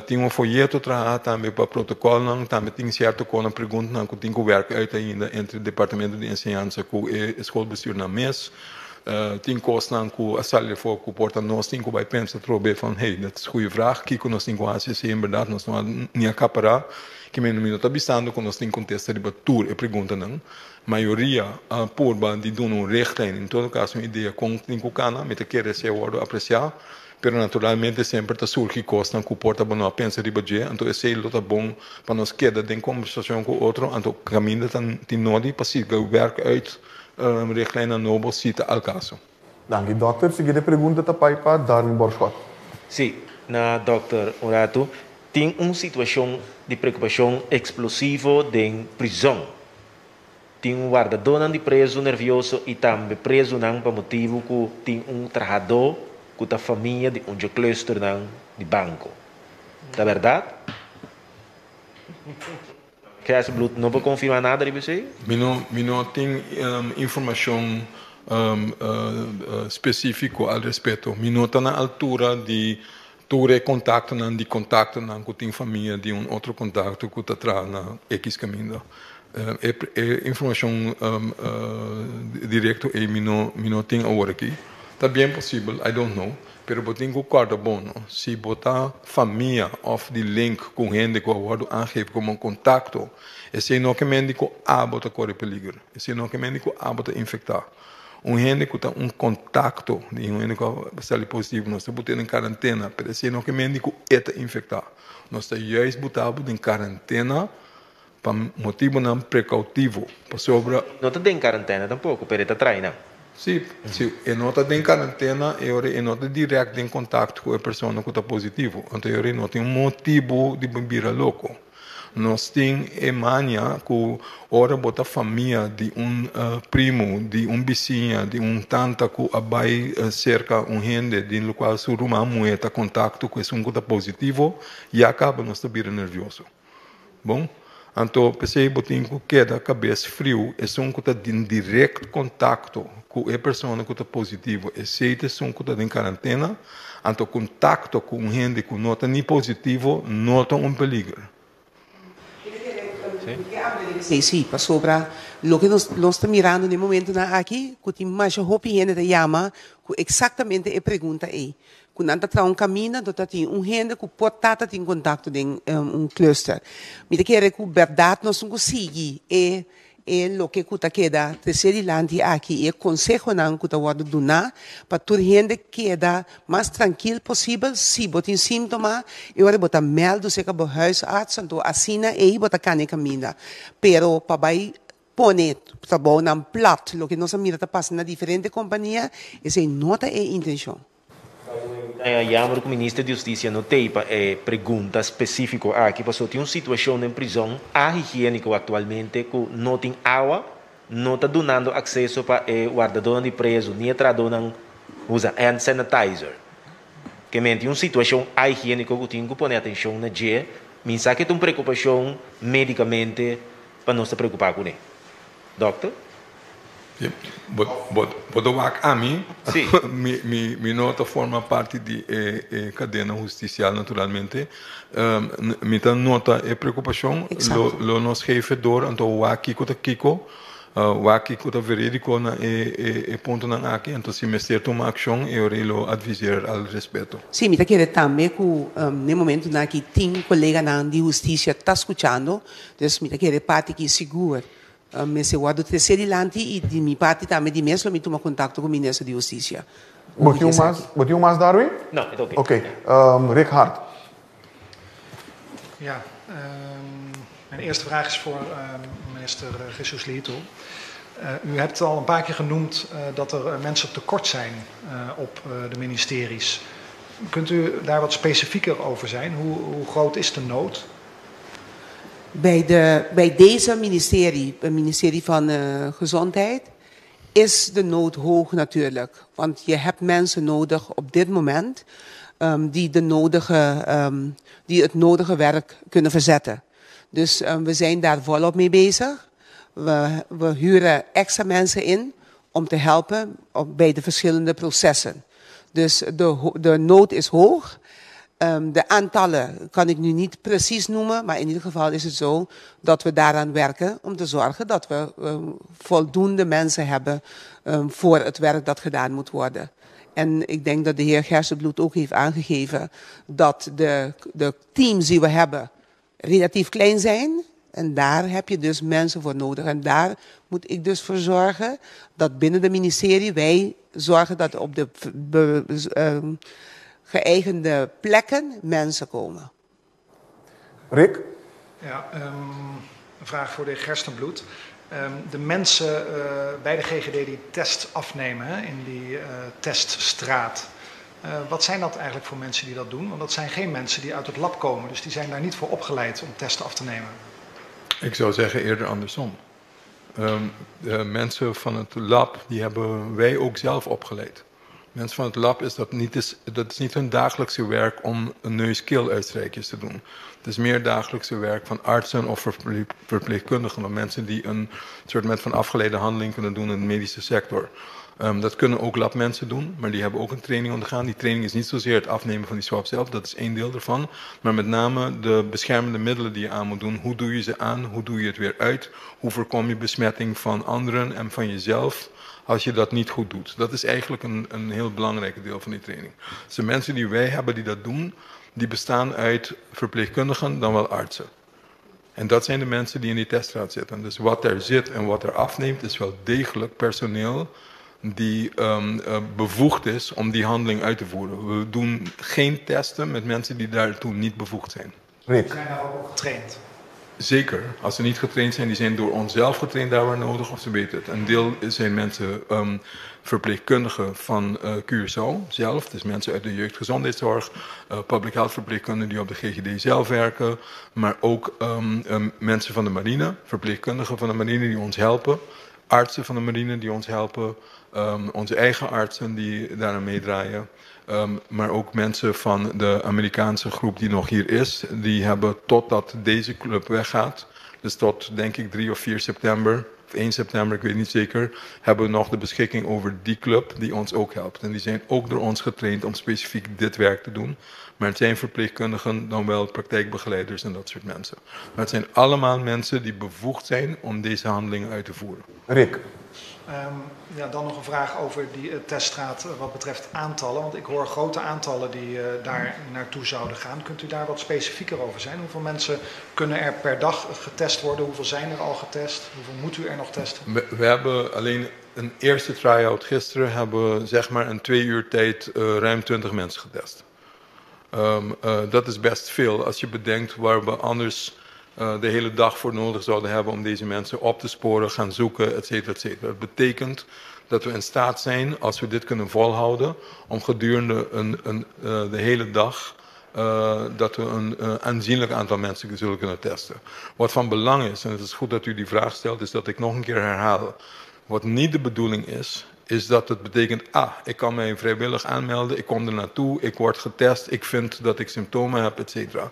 Tin un foyeto traha tambe pa protocolnan, tambe tin cierto conan preguntanan cu tin cu werk uit ainda entre Departamento di Enseñansa cu e schoolbestuurnan mes. Tin kosnan ku a sali afó ku por ta nos tin ku bai pensa atrobe van hey, dat is goeie vraag, kiko nos tin ku hasi si en bèrdat nos no a ni a kapará. Kimen mi no ta bisando ku nos tin kontesta riba tur e preguntanan. Mayoria a purba di duna un richtlijn, en todo kaso un idea kon tin ku kana, mi ta kere esei a wòrdu apresiá, pero naturalmente semper ta surgi kosnan ku por ta bo no a pensa riba dje, anto esei lo ta bon pa nos keda den kombersashon ku otro, anto kaminda ta tin nodi pa sigui wèrk uit richtlijnnan nobo si ta al kaso. Danki dòkter. Siguiente pregunta ta bai pa Darwin Borschot. Sí, na dòkter un ratu. Tin un situashon di preokupashon eksplosivo den prizòn. Tin un wardadónan di prezu nervioso i tambe prezunan pa motibu ku tin un trahadó ku ta famia di un dje klùsternan di banko. Ta bèrdat? Gerstenbluth no por konfirmá nada riba esei? Mi no mi no tin informashon spesífiko al respeto. Mi no ta na altura di tur e kontaktonan di kontaktonan ku tin famia di un otro kontakto ku ta traha na ekis kaminda. E e informashon direkto ei mi no mi no tin awor aki. Ta bien posibel, I don't know, pero bo tin ku kòrda bon no, si bo ta famia òf di link ku hende ku a wòrdu aangegeven komo kontakto, esei no ke men di ku abo ta kore peliger, esei no ke men di ku abo ta infektá. Un hende ku ta un kontakto di un hende ku a sali positivo nos ta but'é den karantena, pero esei no ke men di ku e ta infektá. Nos ta juist buta bo den karantena pa motibunan prekoutivo, pasobra. No ta den karantena tampoko, pero e ta trae nan. Sí, si e no ta den karantena e ora e no ta dirèkt den kontakto ku e persona ku ta positivo, anto e ora e no tin un motibu di bira loko. Nos tin e mania ku ora bo ta famia di un primu, di un bisiña, di un tanta ku a bai serka un hende den lokual su ruman muhé ta kontakto ku esun ku ta positivo, ya kaba nos ta bira nervioso. Bon, anto p'esei bo tin ku keda kabes friu, esun ku ta den direkt kontakto ku e persona ku ta positivo, esei ta esun ku ta den karantena. Anto kontakto ku un hende ku no ta ni positivo no ta un peliger. Sí, sí, pasobra loke nos nos ta mirando den e momentonan aki ku tin masha hopi hende ta yama ku eksaktamente e pregunta ei, ku nan ta traha un kaminda anto ta tin un hende ku por ta ta tin kontakto den un cluster. Mi ta kere ku bèrdat nos tin ku sigui e E loke ku ta keda tresé dilanti aki i e konsehonan ku ta wòrdu duná pa tur hende keda mas trankil posibel. Si bo tin síntoma, e ora bo ta mèldu serka bo huisarts, anto asina ei bo ta kana e kaminda. Pero pa bai pone trabounan plat, loke nos a mira ta pasa na diferente kompania, esei no ta e intenshon. Ta jammer ku Minister di Hustisia no tei pa e pregunta spesífiko aki, pasobra tin un situashon den prizòn ahigiéniko aktualmente ku no tin awa, no ta dunando akseso pa e wardadónan di prezu ni e trahadónan usa hand sanitizer. Ke men tin un situashon ahigiéniko ku tin ku pone atenshon na dje. Mi sa ke ta un preokupashon médikamente pa nos ta preokupá kuné. Dòkter? Bo ta wak ami? Mi no ta forma parti di e kadena hustisial naturalmente. Mi ta nota e preokupashon. Lo nos geef door anto wak kiko ta kiko, wak kiko ta verídiko na e puntonan aki. Anto si mester tuma akshon e ora ei lo adviseer al respeto. Sí, mi ta kere tambe ku n'e momentunan aki tin koleganan di hustisia ta skuchando. Dus mi ta kere parti aki sigur. Mester wòrdu tresé dilanti i di mi parti tambe di mes lo mi tuma kontakto ku Minister di Hustisia. Bo tin un mas, bo tin un mas Darwin? No, e ta oké. Oké, Rick Hart. Ja, mijn eerste vraag is voor minister Jesus Leito. U hebt al een paar keer genoemd dat er mensen tekort zijn op de ministeries. Kunt u daar wat specifieker over zijn? Hoe, hoe groot is de nood? Bij, de, bij deze ministerie, het ministerie van Gezondheid, is de nood hoog natuurlijk. Want je hebt mensen nodig op dit moment die, de nodige, die het nodige werk kunnen verzetten. Dus we zijn daar volop mee bezig. We, we huren extra mensen in om te helpen op, bij de verschillende processen. Dus de, de nood is hoog. De aantallen kan ik nu niet precies noemen, maar in ieder geval is het zo dat we daaraan werken om te zorgen dat we voldoende mensen hebben voor het werk dat gedaan moet worden. En ik denk dat de heer Gerstenbluth ook heeft aangegeven dat de teams die we hebben relatief klein zijn. En daar heb je dus mensen voor nodig. En daar moet ik dus voor zorgen dat binnen de ministerie wij zorgen dat op de geëigende plekken mensen komen. Rick? Ja, een vraag voor de heer Gerstenbluth. De mensen bij de GGD die test afnemen, hè, in die teststraat. Wat zijn dat eigenlijk voor mensen die dat doen? Want dat zijn geen mensen die uit het lab komen. Dus die zijn daar niet voor opgeleid om testen af te nemen. Ik zou zeggen eerder andersom. De mensen van het lab, die hebben wij ook zelf opgeleid. Mensen van het lab is dat niet, is, dat is niet hun dagelijkse werk om een neus-keel-uitstrijkjes te doen. Het is meer dagelijkse werk van artsen of verpleegkundigen, of mensen die een soort van afgeleide handeling kunnen doen in de medische sector. Dat kunnen ook labmensen doen, maar die hebben ook een training ondergaan. Die training is niet zozeer het afnemen van die swab zelf, dat is één deel ervan. Maar met name de beschermende middelen die je aan moet doen. Hoe doe je ze aan? Hoe doe je het weer uit? Hoe voorkom je besmetting van anderen en van jezelf als je dat niet goed doet? Dat is eigenlijk een heel belangrijk deel van die training. Dus de mensen die wij hebben die dat doen, die bestaan uit verpleegkundigen dan wel artsen. En dat zijn de mensen die in die teststraat zitten. Dus wat er zit en wat er afneemt is wel degelijk personeel die bevoegd is om die handeling uit te voeren. We doen geen testen met mensen die daartoe niet bevoegd zijn. Rick. Zijn daar ook op getraind? Zeker. Als ze niet getraind zijn, die zijn door onszelf getraind daar waar nodig, of ze weten het. Een deel zijn mensen verpleegkundigen van Curaçao zelf, dus mensen uit de jeugdgezondheidszorg, public health verpleegkundigen die op de GGD zelf werken, maar ook mensen van de marine, verpleegkundigen van de marine die ons helpen, artsen van de marine die ons helpen, onze eigen artsen die daaraan meedraaien. Maar ook mensen van de Amerikaanse groep die nog hier is, die hebben totdat deze club weggaat, dus tot denk ik 3 of 4 september, of 1 september, ik weet niet zeker, hebben we nog de beschikking over die club die ons ook helpt. En die zijn ook door ons getraind om specifiek dit werk te doen. Maar het zijn verpleegkundigen, dan wel praktijkbegeleiders en dat soort mensen. Maar het zijn allemaal mensen die bevoegd zijn om deze handelingen uit te voeren. Rick? Ja, dan nog een vraag over die teststraat wat betreft aantallen. Want ik hoor grote aantallen die daar naartoe zouden gaan. Kunt u daar wat specifieker over zijn? Hoeveel mensen kunnen er per dag getest worden? Hoeveel zijn er al getest? Hoeveel moet u er nog testen? We hebben alleen een eerste try-out gisteren. Hebben we zeg maar in 2 uur tijd ruim 20 mensen getest. Dat is best veel als je bedenkt waar we anders de hele dag voor nodig zouden hebben om deze mensen op te sporen, gaan zoeken, et cetera, et cetera. Dat betekent dat we in staat zijn, als we dit kunnen volhouden, om gedurende de hele dag dat we een aanzienlijk aantal mensen zullen kunnen testen. Wat van belang is, en het is goed dat u die vraag stelt, is dat ik nog een keer herhaal. Wat niet de bedoeling is, is dat het betekent, ik kan mij vrijwillig aanmelden, ik kom er naartoe, ik word getest, ik vind dat ik symptomen heb, et cetera.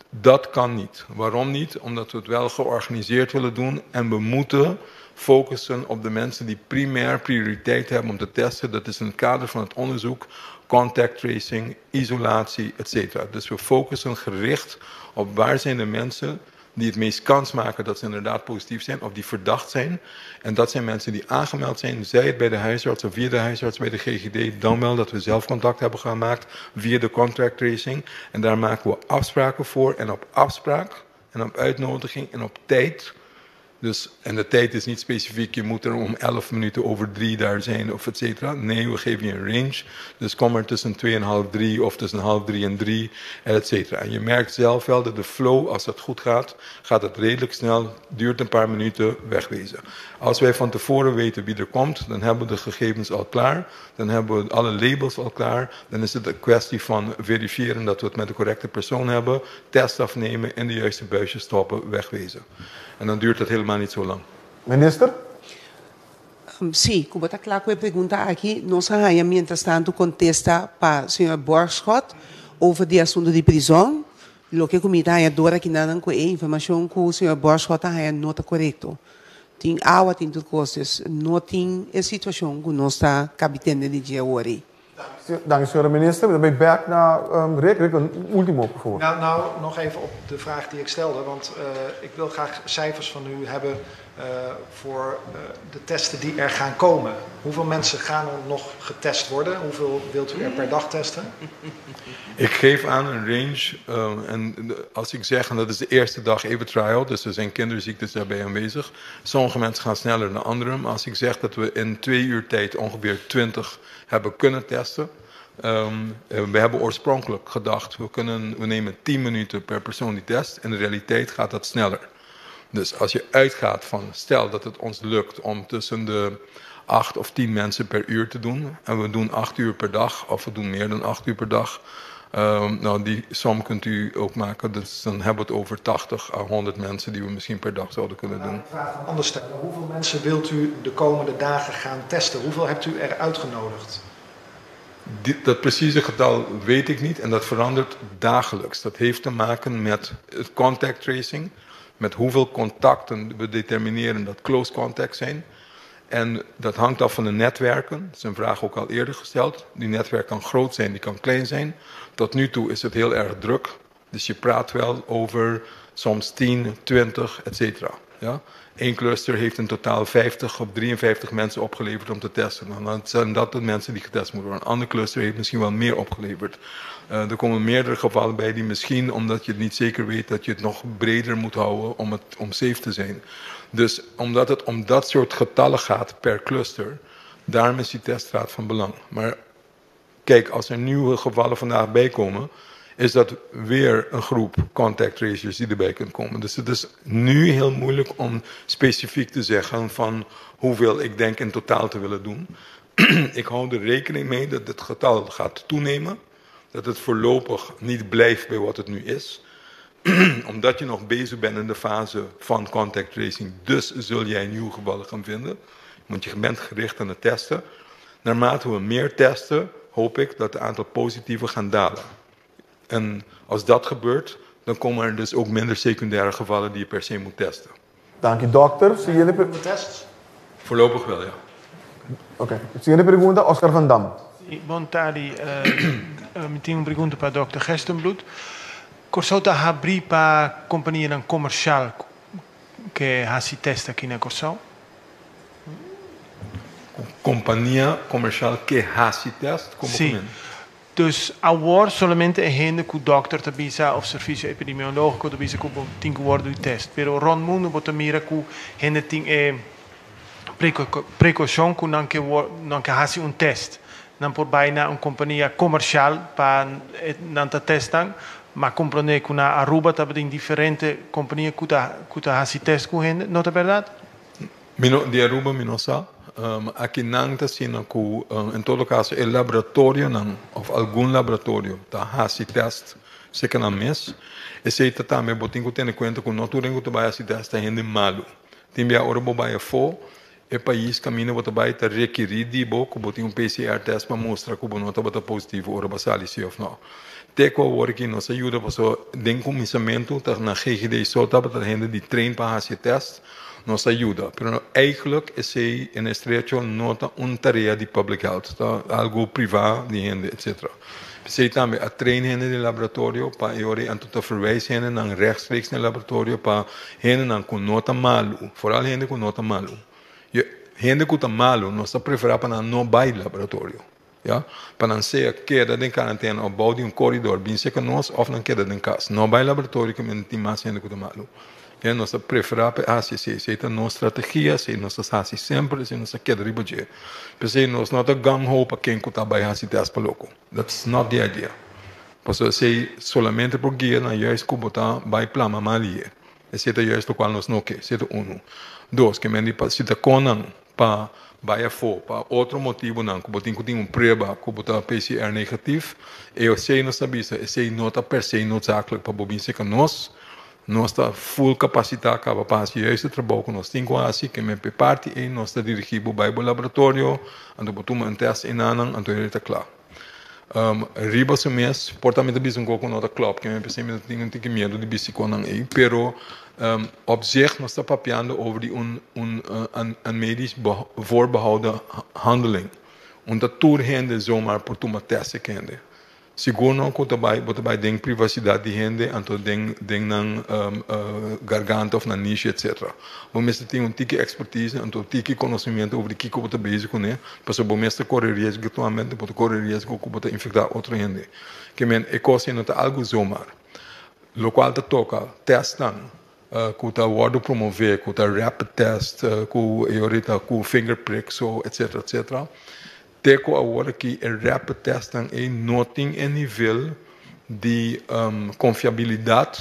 Dat kan niet. Waarom niet? Omdat we het wel georganiseerd willen doen en we moeten focussen op de mensen die primair prioriteit hebben om te testen. Dat is in het kader van het onderzoek, contact tracing, isolatie, et cetera. Dus we focussen gericht op waar zijn de mensen die het meest kans maken dat ze inderdaad positief zijn of die verdacht zijn. En dat zijn mensen die aangemeld zijn, zij het bij de huisarts of via de huisarts bij de GGD, dan wel dat we zelf contact hebben gemaakt via de contact tracing. En daar maken we afspraken voor en op afspraak en op uitnodiging en op tijd. Dus, en de tijd is niet specifiek, je moet er om 3:11 daar zijn of et cetera. Nee, we geven je een range. Dus kom er tussen 2 en half 3 of tussen half 3 en 3, et cetera. En je merkt zelf wel dat de flow, als dat goed gaat, gaat het redelijk snel, duurt een paar minuten, wegwezen. Als wij van tevoren weten wie er komt, dan hebben we de gegevens al klaar. Dan hebben we alle labels al klaar. Dan is het een kwestie van verifiëren dat we het met de correcte persoon hebben, test afnemen, in de juiste buisjes stoppen, wegwezen. En dan duurt het helemaal niet zo lang. Minister? Sí, como está claro que pregunta aquí, nos haya mientras tanto contesta para señor Borgschot over die asunto de prisión. Lo que comida haya dora que nada com informação que o senhor Borgschot haya nota correcto. Tem água, tem tudo coisas, não tem a situação que nós está capitando de dia hoje. Danki, señora minister. Mi ta bay bek na Rick. Rick, un ultimo, por favor. Nou, nou, nog even op de vraag die ik stelde, want ik wil graag cijfers van u hebben voor de testen die er gaan komen. Hoeveel mensen gaan er nog getest worden? Hoeveel wilt u er per dag testen? Ik geef aan een range. En als ik zeg, en dat is de eerste dag even trial, dus er zijn kinderziektes daarbij aanwezig. Sommige mensen gaan sneller dan anderen. Maar als ik zeg dat we in 2 uur tijd ongeveer 20 hebben kunnen testen. We hebben oorspronkelijk gedacht, we nemen 10 minuten per persoon die test. In de realiteit gaat dat sneller. Dus als je uitgaat van, stel dat het ons lukt om tussen de 8 of 10 mensen per uur te doen. En we doen 8 uur per dag, of we doen meer dan 8 uur per dag. Nou, die som kunt u ook maken. Dus dan hebben we het over 80 à 100 mensen die we misschien per dag zouden kunnen doen. Ik vraag anders stellen. Hoeveel mensen wilt u de komende dagen gaan testen? Hoeveel hebt u er uitgenodigd? Dat precieze getal weet ik niet en dat verandert dagelijks. Dat heeft te maken met het contact tracing, met hoeveel contacten we determineren dat close contact zijn. En dat hangt af van de netwerken. Dat is een vraag ook al eerder gesteld. Die netwerk kan groot zijn, die kan klein zijn. Tot nu toe is het heel erg druk. Dus je praat wel over soms 10, 20, et cetera. Ja? Eén cluster heeft in totaal 50 of 53 mensen opgeleverd om te testen. Nou, dan zijn dat de mensen die getest moeten worden. Een ander cluster heeft misschien wel meer opgeleverd. Er komen meerdere gevallen bij die misschien, omdat je het niet zeker weet, dat je het nog breder moet houden om safe te zijn. Dus omdat het om dat soort getallen gaat per cluster, daarom is die testraat van belang. Maar kijk, als er nieuwe gevallen vandaag bijkomen, is dat weer een groep contact tracers die erbij kunt komen. Dus het is nu heel moeilijk om specifiek te zeggen van hoeveel ik denk in totaal te willen doen. Ik hou er rekening mee dat het getal gaat toenemen. Dat het voorlopig niet blijft bij wat het nu is. Omdat je nog bezig bent in de fase van contact tracing. Dus zul jij nieuwe gevallen gaan vinden. Want je bent gericht aan het testen. Naarmate we meer testen, hoop ik dat het aantal positieven gaan dalen. En als dat gebeurt, dan komen er dus ook minder secundaire gevallen die je per se moet testen. Dank u, dokter. Siguiente test? Voorlopig wel, ja. Oké. Okay. Siguiente pregunta, Oscar van Dam. Bon tardi. Mi tin un pregunta pa Dr. Gerstenbluth. Kòrsou ta habrí pa kompania komersial ku hasi test aki na Kòrsou? Kompania komersial ku hasi test? Komo Si. Dus awor solamente e hende ku dòkter ta bisa òf servisio epidemiológiko ta bisa ku tin ku wòrdu test. Pero rònt mundu bo ta mira ku hende tin e prekoushon ku nan ke hasi un test. Nan por bai na un kompania komersial pa nan ta testan, m'a komprondé ku na Aruba tabatin diferente kompania ku ta hasi test ku hende, no ta bèrdat? Mi no, di Aruba mi no sa. Aki nan ta asina ku en todo kaso e laboratorionan òf algun laboratorio ta hasi test serka nan mes. Esei ta tambe bo tin ku tene kuenta ku no tur hende ku ta bai hasi test ta hende malu. Tin bia ora bo bai afó, e pais kaminda bo ta bai ta rekerí di bo ku bo tin un PCR test pa mustra ku bo no tabata positivo ora bo a sali, si òf no. Te ku awor aki nos a yuda pasobra den kuminsamentu ta na GGD so tabata hende di train pa hasi e test. Nos a yuda. Pero eigenlijk esei en estrecho no ta un tarea di public health, ta algu privá di hende, etc. P'esei tambe a train hende den laboratorio pa e ora anto ta verwijs hendenan rechtstreeks na laboratorio pa hendenan ku no ta malu, vooral hende ku no ta malu. Hende ku ta malu nos ta preferá pa nan no bai laboratorio. Ja? Pa nan sea keda den karantena òf bou di un koridor bin serka nos òf nan keda den kas. No bai laboratorio ku men tin mas hende ku ta malu. Ja, nos ta preferá pa hasi esei. Esei ta nos strategia, esei nos ta hasi semper, esei nos ta keda riba dje. P'esei nos no ta gung ho pa ken ku ta bai hasi test pa loko. That's not the idea. Pasobra esei solamente por guia na juist ku bo ta bai plama mal ie. Esei ta juist lokual nos no ke. Esei ta unu. Dos, ke men di pa si ta konan pa bai afó pa otro motibunan ku bo tin ku tin un prueba ku bo ta PCR negatief, esei nos ta bisa esei no ta per se noodzakelijk pa bo bin serka nos. Nos ta full kapasitá kaba pa hasi juist e trabou ku nos tin ku hasi, ke men p'e parti ei nos ta dirigí bo bai bo laboratorio, anto bo tuma un tèst einanan, anto e ta kla. Riba su mes, por ta mi ta bisa un kos ku no ta klòp, ke men p'esei mi ta tin un tiki miedu di bisti konan ei, pero op zich nos ta papiando over di un medisch voorbehouden handeling. Un ta tur hende zomaar por tuma test e hende. Sigur no ku ta bai bo ta bai den privasidat di hende anto den den nan garganta of nan nishi etc. Bo mester tin un tiki expertise anto un tiki konosementu over di kiko bo ta bezig kuné pasobra bo mes ta kore riesgo aktualmente bo ta kore riesgo ku bo ta infektá otro hende. Ke men e kos ei no ta algu zomaar. Lokual ta toka testnan ku ta wòrdu promové ku ta rapid test ku e orita ku finger prick so etc etc. Te ku awor aki e rapid testnan ei no tin e nivel di konfiabilidat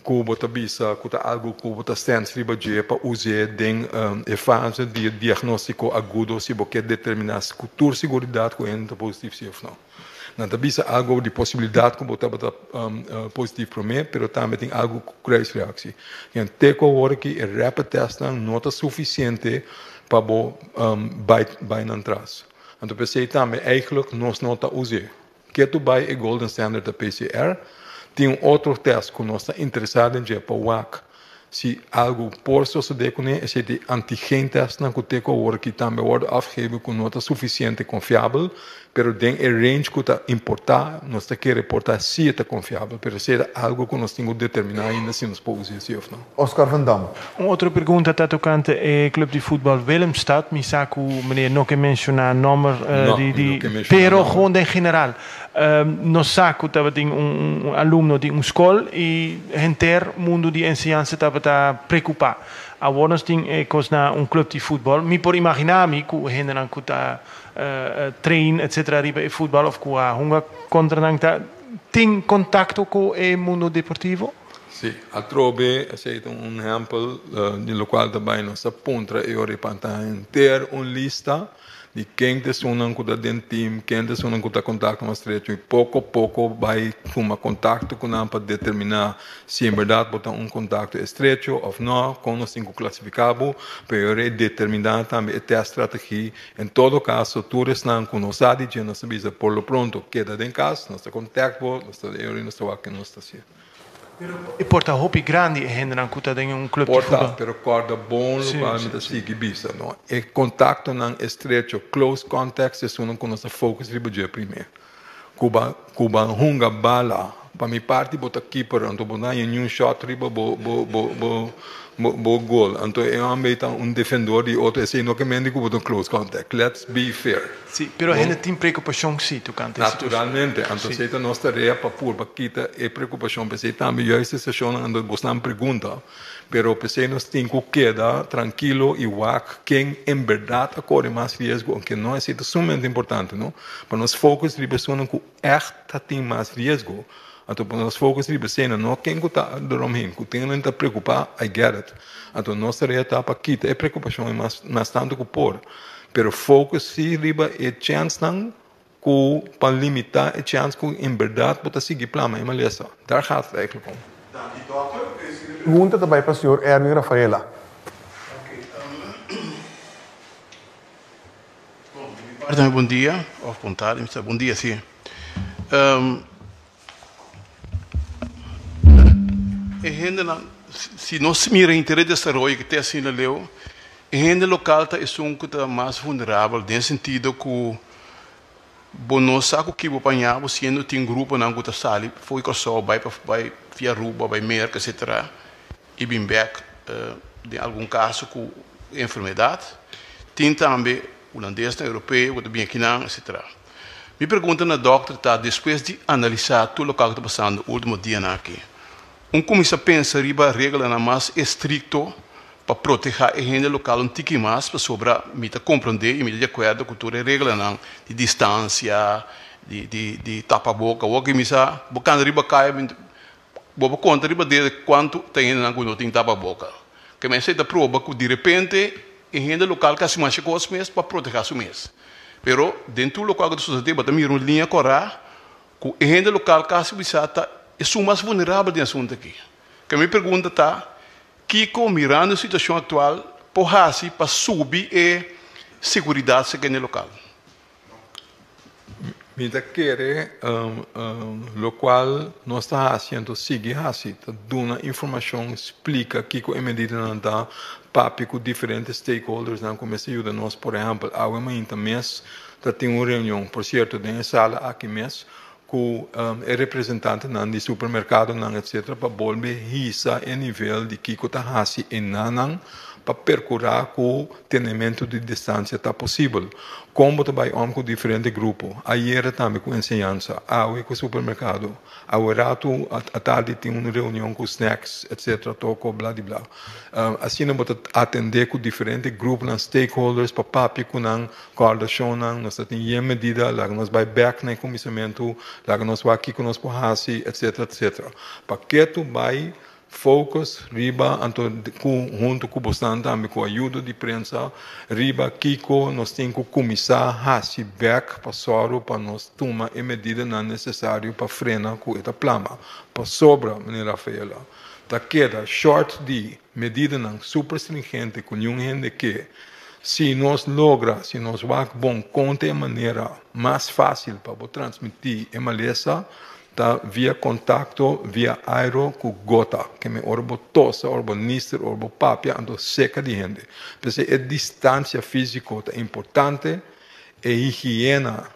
ku bo ta bisa ku ta algu ku bo ta stèns riba dje pa us'é den e fase di diagnóstiko agudo si bo ke determiná ku tur siguridat ku hende ta positif si òf no. Nan ta bisa algu di posibilidat ku bo tabata positif promé pero tambe tin algu ku kruisreaksie. Te ku awor aki e rapid testnan no ta sufisiente pa bo bai bai nan tras. Anto p'esei tambe eigenlijk nos no ta us'é. Ketu bai e golden standard ta PCR. Tin un otro test ku nos ta interesá den dje pa wak si algu por sosodé kuné, esei ta e antigen testnan ku te ku awor aki tambe a wòrdu afgegeven ku no ta sufisiente konfiabel, pero den e range ku ta importá nos ta kere por ta si e ta konfiabel, pero esei ta algu ku nos tin ku determiná ainda si nos por us'é si òf no. Oscar van Dam. Un otro pregunta ta tokante e club di futbal Willemstad. Mi sa ku meneer no ke menshoná nòmber di di pero gewoon den general. Nos sa ku tabatin un alumno di un skol i henter mundu di enseñansa tabata preokupá. Awor nos tin e kos na un club di futbal. Mi por imaginá mi ku hendenan ku ta train etcetera riba e futbal òf ku a hunga kontra nan ta tin kontakto ku e mundu deportivo. Sí, atrobe esei ta un ehèmpel di lokual ta bai nos ta puntra e ora pa ta henter un lista di ken ta esunnan ku ta den tim, ken ta esunnan ku ta kontakto mas estrecho i poko poko bai tuma kontakto ku nan pa determiná si en bèrdat bo ta un kontakto estrecho òf nò, kon nos tin ku klasifiká bo, pero e ora ei determiná tambe e tèst strategie. En todo kaso tur esnan ku no sa di dje nos ta bisa por lo pronto keda den kas, nos ta kontèkt bo, nos ta e ora ei nos ta wak ke nos ta hasié. Pero e por ta hopi grandi e hendenan ku ta den un club di Por ta, futbal. pero kòrda bon lokual mi ta sigui bisa, no? E kontaktonan estrecho, close contacts, esunnan ku nos ta focus riba dje primé. Ku ba ku ba hunga bala, pa mi parti bo ta keeper, anto bo no haña niun shot riba bo bo bo bo bo bo gol. Anto e hòmber ei ta un defendor di otro, esei no ke mende ku bo ta un close contact. Let's be fair. Sí, pero hende tin preokupashon sí tokante e situashon. Naturalmente, anto Sí. esei ta nos tarea pa purba kita e preokupashon. P'esei tambe juist e seshonnan anto bosnan pregunta, pero p'esei nos tin ku keda trankilo i wak ken en bèrdat a kore mas riesgo o ken no. Esei ta sumamente importante, no? Pa nos focus riba esunnan ku ègt ta tin mas riesgo. Anto pa nos focus riba eseinan, no ken ku ta eromheen. Ku tin nan ta preokupá, I get it. Anto nos tarea ta pa kita e preokupashon mas mas tantu ku por. Pero focus si riba e chènsnan ku pa limitá e chèns ku en bèrdat bo ta sigui plama e malesa. Daar gaat het eigenlijk om. Danki dòkter. E siguiente pregunta ta bai pa señor Erwin Rafaela. Bon, di mi parti tambe bon dia, of bon tardi, mi sa bon dia si. E hendenan, si nos mira henter e desaroyo ku te asina leu, e hende lokal ta esun ku ta mas vulnerabel den sentido ku bo no sa ku ki bo paña bo siendo tin gruponan ku ta sali for di Kòrsou bai pa bai via Aruba bai Merka etcetera i bin bèk den algun kaso ku enfermedat. Tin tambe hulandesnan, europeo ku ta bin akinan etcetera. Mi pregunta na dòkter ta despues di analisá tur lokal ku ta pasando último dianan aki, un kuminsá pensa riba reglanan mas estrikto pa protehá e hende lokal un tiki mas pasobra mi ta komprondé i mi ta di akuerdo ku tur e reglanan di distansia, di di di tapaboka. Awor ki mi sa bo kanda riba kaya bo por konta riba dedo kuantu ta hendenan ku no tin tapaboka. Ke mester ta proba ku direpente e hende lokal ka hasi masha kos mes pa protehá su mes. Pero den tur lokual ku ta sosodé bo ta mira un liña kòrá ku e hende lokal kasi bisa ta esun mas vulnerabel den asuntu aki. Ke mi pregunta ta, kiko mirando e situashon aktual por hasi pa subi e seguridat serka hende lokal? Mi ta kere lokual nos ta hasi anto sigui hasi ta duna informashon, splika kiko e medidanan ta, papia ku diferente stakeholdersnan ku mester yuda nos. Por ehèmpel, awe mainta mes ta tin un reunion, por sierto den e sala aki mes, ku e representantenan di supermerkadonan etcetera pa bolbe hisa e nivel di kiko ta hasi e nannan pa perkurá ku tenementu di distansia ta posibel. Kon bo ta bai om ku diferente grupo? Ayera tambe ku enseñansa, awe ku supermerkado, awe ratu atardi tin un reunion ku snacks etcetera toko bla di bla. Asina bo ta atendé ku diferente gruponan, stakeholders pa papia ku nan Kòrdashonnan, nos ta tin yen medida, laga nos bai bèk na e kuminsamentu, laga nos wak kiko nos por hasi, etsetera, etsetera. Pa ketu bai focus riba, anto ku huntu ku bosnan tambe ku ayudo di prensa, riba kiko nos tin ku kuminsá hasi bèk pa sòru pa nos tuma e medidanan nesesario pa frena ku e ta plama. Pasobra, meneer Rafaela, ta keda short di Medidanan super stringente ku niun hende ke. Si nos logra, si nos wak bon kon ta e manera mas fásil pa bo transmití e malesa, ta via kontakto via airo ku gota. Ke men ora bo tosa, ora bo nister, ora bo papia, anto seka di hende. P'esei e distansia físiko ta importante, e higiena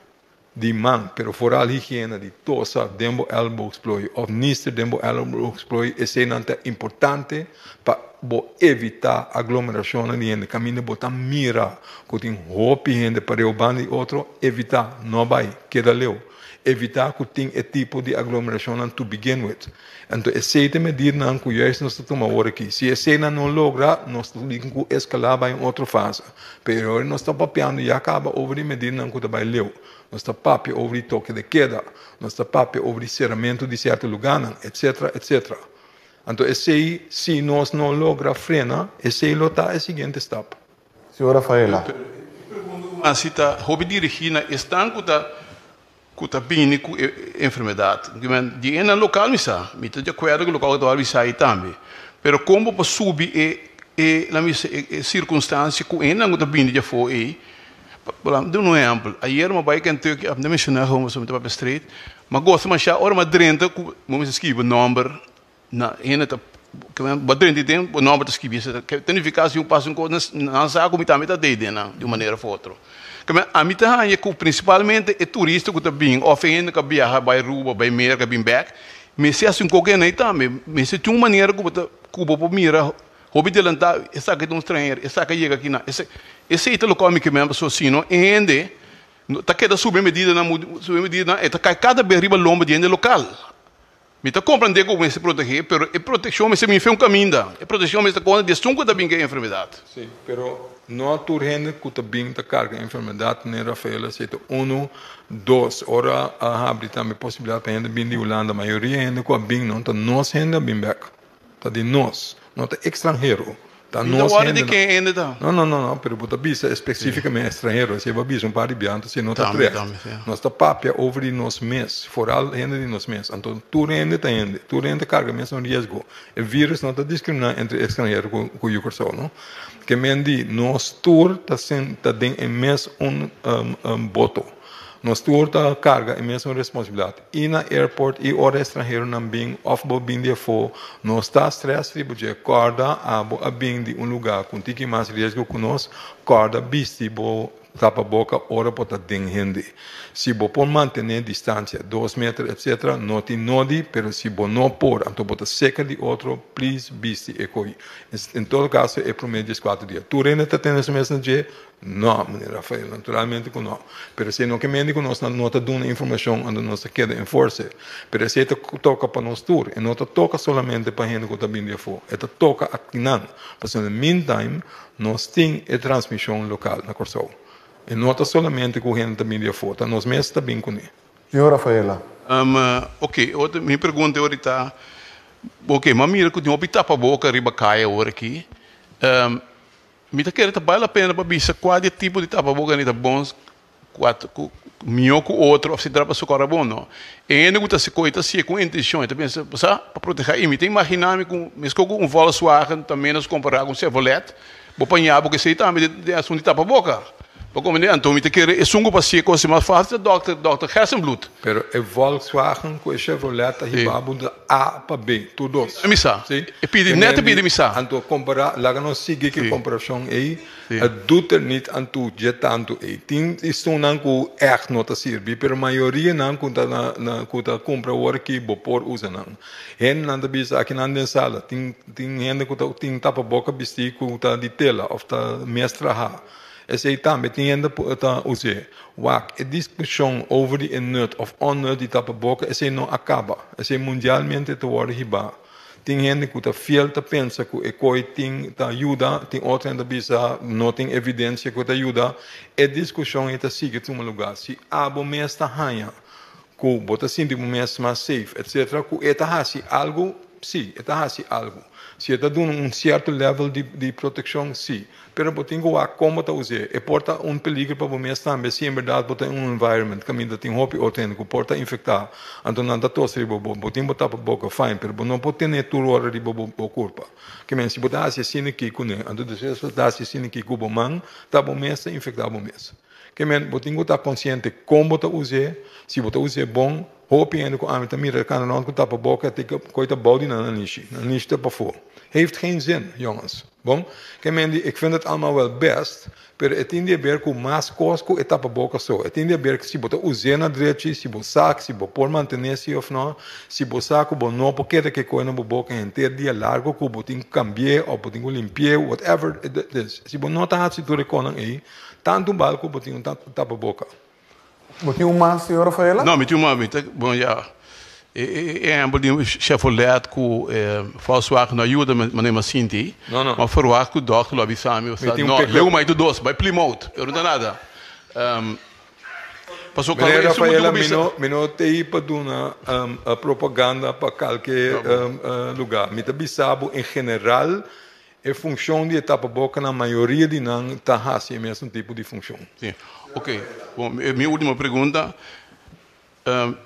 di man, pero foral higiena di tosa den bo elleboogsplooi of nister den bo elleboogsplooi, eseinan ta importante pa bo evita aglomeracionnan di hende. Caminda bo ta mira cu tin hopi hende pareu banda di otro, evita, no bay, keda leu. Evita cu tin e tipo di aglomeracionnan to begin with. Anto esei ta e medirnan cu juist nos ta tuma awor aki. Si eseinan no logra, nos ta tin cu escala bay un otro fase. Pero ora nos ta papiando ya caba over di medirnan cu ta bay leu. Nos ta papia over di toke de keda, nos ta papia over di ceramento di cierto lugarnan, etcetera, etcetera. Anto esei, si nos no logra frena, esei lo ta e siguiente stap. Señor Rafaela. E pregunta cu mi haci ta hopi dirigi na esnan cu ta cu ta bini cu e enfermedad. Di e nan local mi sa, mi ta di acuerdo cu local cu ta wòrdu bisa ayi tambe. Pero con bo por subi e e laat mi bisa e circunstancia cu e nan cu ta bini di afo ey. Duna un ehempel, ayer mi a bay Kentucky, mi ta menciona gewoon pasobra mi ta papia straight, mi a gosta masha ora mi a drenta cu bo mester scribi bo nomber na hende ta bo a drenta den bo nomber ta scribi ta nifica si un pasa un cos nan sa cu mi tambe ta dey den nan di un manera of otro. Ami ta haña ku prinsipalmente e turista ku ta bin òf e hende ku a biaha bai Aruba, bai Merka, bin bèk, mester hasi un koko enei tambe. Mester tin un manera ku bo ta ku bo por mira hopi delantá, esaki ta un stranhero, esaki a yega akinan. Esei ta loke ami ke men pasobra si no e hende ta keda subi medidanan, subi medidanan, e ta kai kada bes riba lomba di hende lokal. Mi ta comprende cu mester protege, pero e proteccion mester bin fe un caminda. E proteccion mester contra di esun cu ta bin cu e enfermedad. Si, pero no tur hende cu ta bin ta carga e enfermedad, meneer Rafael a seta uno, dos. Ora a habri tambe posibilidad pa hende bin di Hulanda, mayoria hende cu a bin no ta nos hende a bin bek. Ta di nos, no ta extranhero. Ta Mi ta nos wòrdu di hendenan. ken hende ta. No, no, no, no, pero bo ta bisa específicamente extranhero. Esei bo a bisa un par di bia, anto si no ta Tambe, terecht. tambe, sí. Nos ta papia over di nos mes, foral hende di nos mes. Anto tur hende ta hende, tur hende ta carga mesun riesgo. E virus no ta discrimina entre extranhero cu cu yu Kòrsou, no. Ke men di nos tur ta sen ta den e mes un boto. Nos tur ta carga e mesun responsabilidad. I na airport i ora estranheronan bin of bo bin di afó, no sta stress riba dje. Kòrda abo a bin di un lugá ku un tiki mas riesgo ku nos, kòrda bisti bo tapaboka ora bo ta den hende. Si bo por mantené distansia, dos meter etc. No tin nodi, pero si bo no por anto bo ta seka di otro, please bisti e koi. En todo kaso e promé dieskuater dia. Tur hende ta tene su mes na dje, No, meneer Rafael, naturalmente ku no. Pero esei no ke mende ku nos no ta duna informashon anto nos ta keda enforse. Pero esei ta toka pa nos tur. E no ta toka solamente pa hende ku ta bini di afó. E ta toka akinan. Pasobra in the meantime nos tin e transmishon lokal na Kòrsou. E no ta solamente ku hende ta bini di afó, ta nos mes ta bin kuné. Señor Rafaela. Oké, otro, mi pregunta e ora ta, oké, mi a mira ku tin hopi tapaboka riba kaya awor aki. Mi ta kere ta bal la pena pa bisa kua di e tipo di tapaboka ni ta bon kua ta ku mihó ku otro òf si ta pa sokora bon no. E hende ku ta hasi kos e ta hasié ku intenshon e ta pensa sa pa protehá i mi ta imaginá mi ku meskos ku un Volkswagen ta ménos kompará ku un Chevrolet bo pañá bo ku esei tambe den asuntu di tapaboka. Bo komprendé? Anto mi ta kere esun ku pa hasié kos mas fásil ta dòkter dòkter Gerstenbluth. Pero e Volkswagen ku e Chevrolet ta hiba bo di A pa B, tur dos. Mi sa. Sí. E pidi, nèt e pidi mi sa. Anto kompará, laga nos sigui ku e komparashon ei, het doet er niet aan toe dje tantu ei. Tin esunnan ku ègt no ta sirbi, pero mayorianan ku ta na na ku ta kumpra awor aki bo por usa nan. Hendenan ta bisa akinan den sala, tin tin hende ku ta tin tapaboka bistí ku ta di tela òf ta mes trahá. Esei tambe tin hende ta us'é. Wak, e diskushon over di e nut òf onnut di tapaboka, esei no a kaba. Esei mundialmente ta wòrdu hibá. Tin hende ku ta fiel ta pensa ku e koi tin ta yuda, tin otro hende ta bisa no tin evidensia ku ta yuda. E diskushon ei ta sigui tuma lugá. Si abo mes ta haña ku bo ta sinti bo mes mas safe etcetera ku e ta hasi algu, si, e ta hasi algu. Si e ta duna un sierto level di di protekshon, si. Pero bo tin ku wak kon bo ta us'é. E por ta un peliger pa bo mes tambe si en bèrdat bo ta den un environment kaminda tin hopi otro hende ku por ta infektá, anto nan ta tosa riba bo. Bo tin bo tapa boka, fine, pero bo no por tene tur ora riba bo bo kurpa. Ke men si bo ta hasi asina aki kuné, anto despues bo ta hasi asina aki ku bo man, ta bo mes ta infektá bo mes. Ke men bo tin ku ta konsiente kon bo ta us'é, si bo ta us'é bon. Hopi hende ku ami ta mira kana rond ku tapa boka te koi ta bou di nan nanishi. Nan nanishi ta pafó. Heeft geen zin, jongens. Bon, ke men di, ik vind het allemaal wel best, pero e tin di haber ku mas kos ku e tapa boka so. E tin di haber si bo ta us'é na drechi, si bo sa si bo por mantené si òf no, si bo sa ku bo no por keda ke koi na bo boka henter dia largo ku bo tin ku kambi'é òf bo tin ku limpi'é, whatever it is. Si bo no ta hasi tur e konan ei, tantu bal ku bo tin un tapa boka. Bo tin un mas, señor Rafaela? No, mi tin un mas. Mi ta, bon, ya. E, e ehempel di Chevrolet ku Volkswagen no a yuda manera mi a sinti. No, no. Ma verwacht ku dòkter lo a bisa mi, Mi tin un no, pick-up. leu mai tur dos, bai Plymouth, pero no ta nada. Pasobra Meneer klaro, esun motibu Rafaela, ku mi bisa. no, mi no t'ei pa duna propaganda pa kalke lugá. Mi ta bisa bo en general E funshon di e tapaboka na mayoria di nan ta hasi e mesun tipo di funshon. Sí. Ok. Bon, mi ultimo pregunta.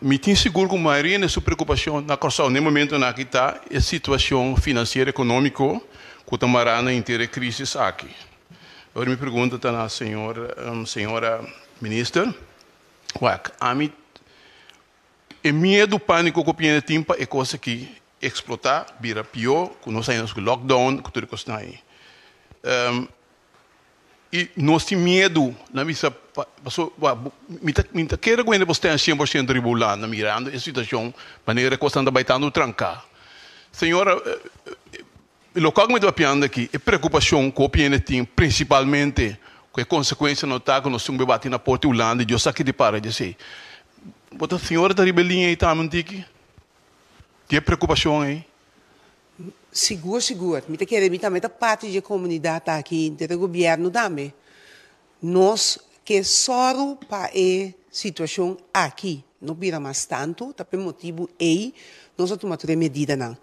Mi tin sigur ku mayoria na su preokupashon na Kòrsou na e momentonan aki ta e situashon finansiero ekonómiko ku ta mará na henter e krísis aki. Awor mi pregunta ta na señor, señora minister. Wak, ami E miedu pániko ku piende tin pa e kos aki eksplotá, bira pió, ku nos a hina su lockdown, ku tur e kosnan ei. I nos tin miedu, nan bisa, paso mi ta mi ta kere ku hende por stèn 100% riba Hulanda mirando e situashon manera e kosnan ta bai tantu tranká. Señora, lokual ku mi ta papiando aki, e preokupashon ku hopi hende tin prinsipalmente ku e konsekuensia no ta ku nos tin ku bati na porta di Hulanda i Dios sa ki di para di esei. Bo ta señora ta riba e liña ei tambe un tiki? Tin e preokupashon ei? Sigur, sigur. Mi ta kere mi tambe ta parti dje komunidat aki, den e gobièrnu tambe. Nos ke sòru pa e situashon aki no bira mas tantu, ta pa e motibu ei nos a tuma tur e medidanan.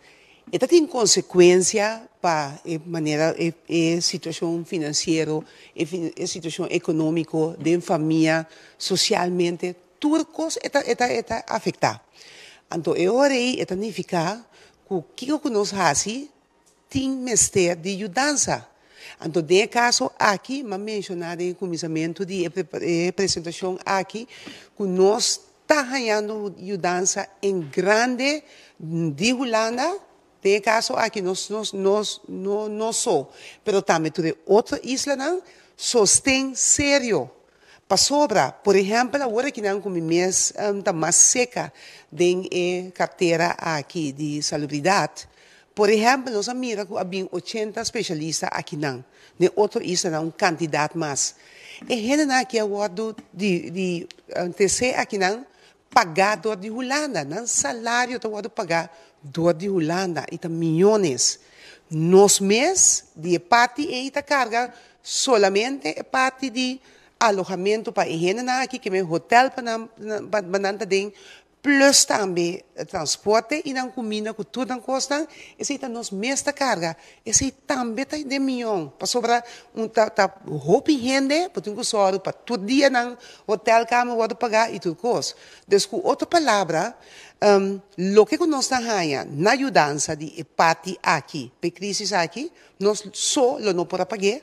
E ta tin konsekuensia pa e manera e e situashon finansiero, e e situashon ekonómiko den famia, sosialmente, tur kos e ta e ta e ta afektá. Anto e ora ei e ta nifiká ku kiko ku nos hasi tin mester di yudansa. Anto den e kaso aki m'a menshoná den e kuminsamentu di e presentashon aki ku nos ta hañando yudansa en grande di Hulanda, den e kaso aki nos nos nos no no so, pero tambe tur e otro islanan, sosten serio. Pasobra, por ehèmpel awor akinan ku mi mes ta mas seka den e kartera aki di salubridat, por ehèmpel nos a mira ku a bin 80 speshalista akinan, den otro islanan un kantidat mas. E hendenan aki a wòrdu di di tresé akinan pagá dor di Hulanda, nan salario ta wòrdu pagá dor di Hulanda i ta miyones. Nos mes di e parti ei ta karga solamente e parti di alohamentu pa e hendenan aki, ke men hotel pa nan pa nan ta den, plus tambe transporte i nan kuminda ku tur nan kosnan, esei ta nos mes ta karga. Esei tambe ta den miyon, pasobra un ta ta hopi hende bo tin ku sòru pa tur dia nan hotelkamer wòrdu pagá i tur kos. Dus ku otro palabra, loke ku nos ta haña na yudansa di e parti aki, pa e krisis aki, nos so lo no por a pag'é.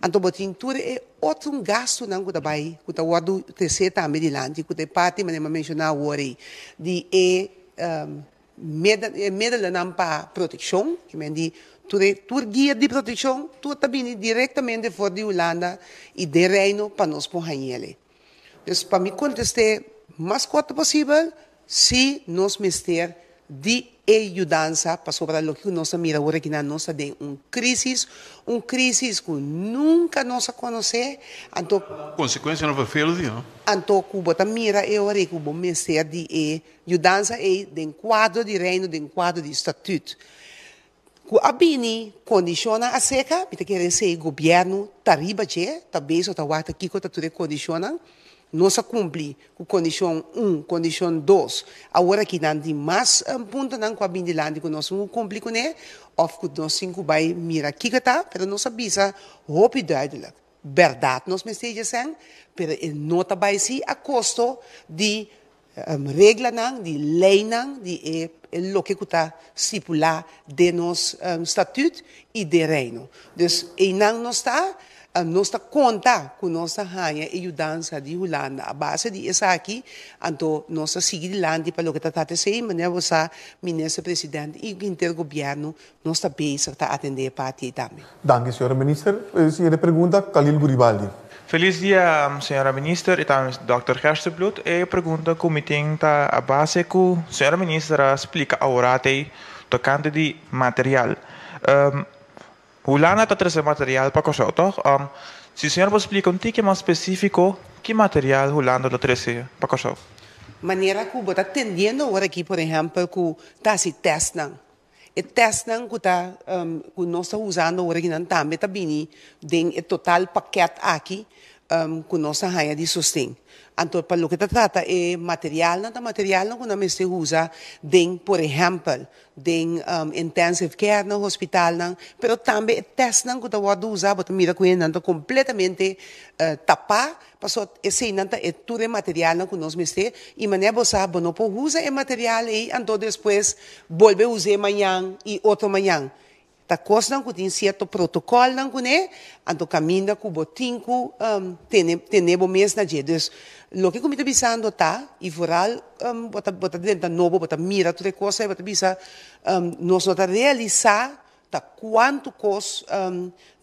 Anto bo tin tur e otro gastunan ku ta bai, ku ta wòrdu tresé tambe dilanti, ku ta e parti manera mi a menshoná awor ei, di e e medelanan pa protekshon, ke men di tur e tur guia di protekshon tur ta bini direktamente for di Hulanda i den Reino pa nos por hañ'el. Dus pa mi kontest'é mas korto posibel, sí nos mester di e yudansa pasobra loke ku nos ta mira awor aki nan nos ta den un krísis, un krísis ku nunka nos a konosé, anto. Konsekuensianan vervelend di, no? Anto ku bo ta mira e ora ei ku bo mester di e yudansa ei den kuadro di Reino, den kuadro di Statüt. Ku a bini kondishonnan aserka, mi ta kere esei gobièrnu ta riba dje, ta bezig ta wak ta kiko ta tur e kondishonnan. Nos a kumpli ku kondishon un, kondishon dos. Awor aki nan tin mas puntonan ku a bini dilanti ku nos tin ku kumpli kuné òf ku nos tin ku bai mira kiko ta, pero nos a bisa hopi duidelik, bèrdat nos mester dje sèn, pero e no ta bai si a kosto di Reglanan di leynan di e loke cu ta stipula den nos statuut y den Reino. Dus eynan nos ta, nos ta conta cu nos ta haya e yudansa di Hulanda a base di esaki, anto nos ta sigui dilanti pa loke ta trata esey, manera bo sa Minister President y henter Gobierno nos ta bezig ta atende e parti ey tambe. Danki señora Minister. E siguiente pregunta Khalil Guribaldi. Felis dia señora Minister y tambe Dòkter Gerstenbluth. E pregunta cu mi tin ta a base cu señora Minister a splica aworat ey tocante di material. Hulanda ta trece material pa Corsou toch? Si señora por splica un tiki mas specifico ki material Hulanda lo trece pa Corsou? Manera cu bo ta tendiendo awor aki por ehempel cu ta haci testnan. E testnan ku ta ku nos ta usando ora ki nan tambe ta bini den e total pakèt aki ku nos ta haña di sosten. Anto pa loke ta trata e materialnan ta materialnan ku nan mester usa den por ehèmpel den intensive care na hospitalnan, pero tambe e testnan ku ta wòrdu usa bo ta mira ku nan ta kompletamente tapá. Pasobra eseinan ta e tur e materialnan ku nos mester, i manera bo sa bo no por usa e material ei anto despues bolbe us'é mañan i otro mañan. Ta kosnan ku tin sierto protokòlnan kuné, anto kaminda ku bo tin ku tene tene bo mes na dje. Dus loke ku mi ta bisando ta, i vooral bo ta bo ta drenta nobo, bo ta mira tur e kos ei, bo ta bisa nos no ta realisá Ta kuantu kos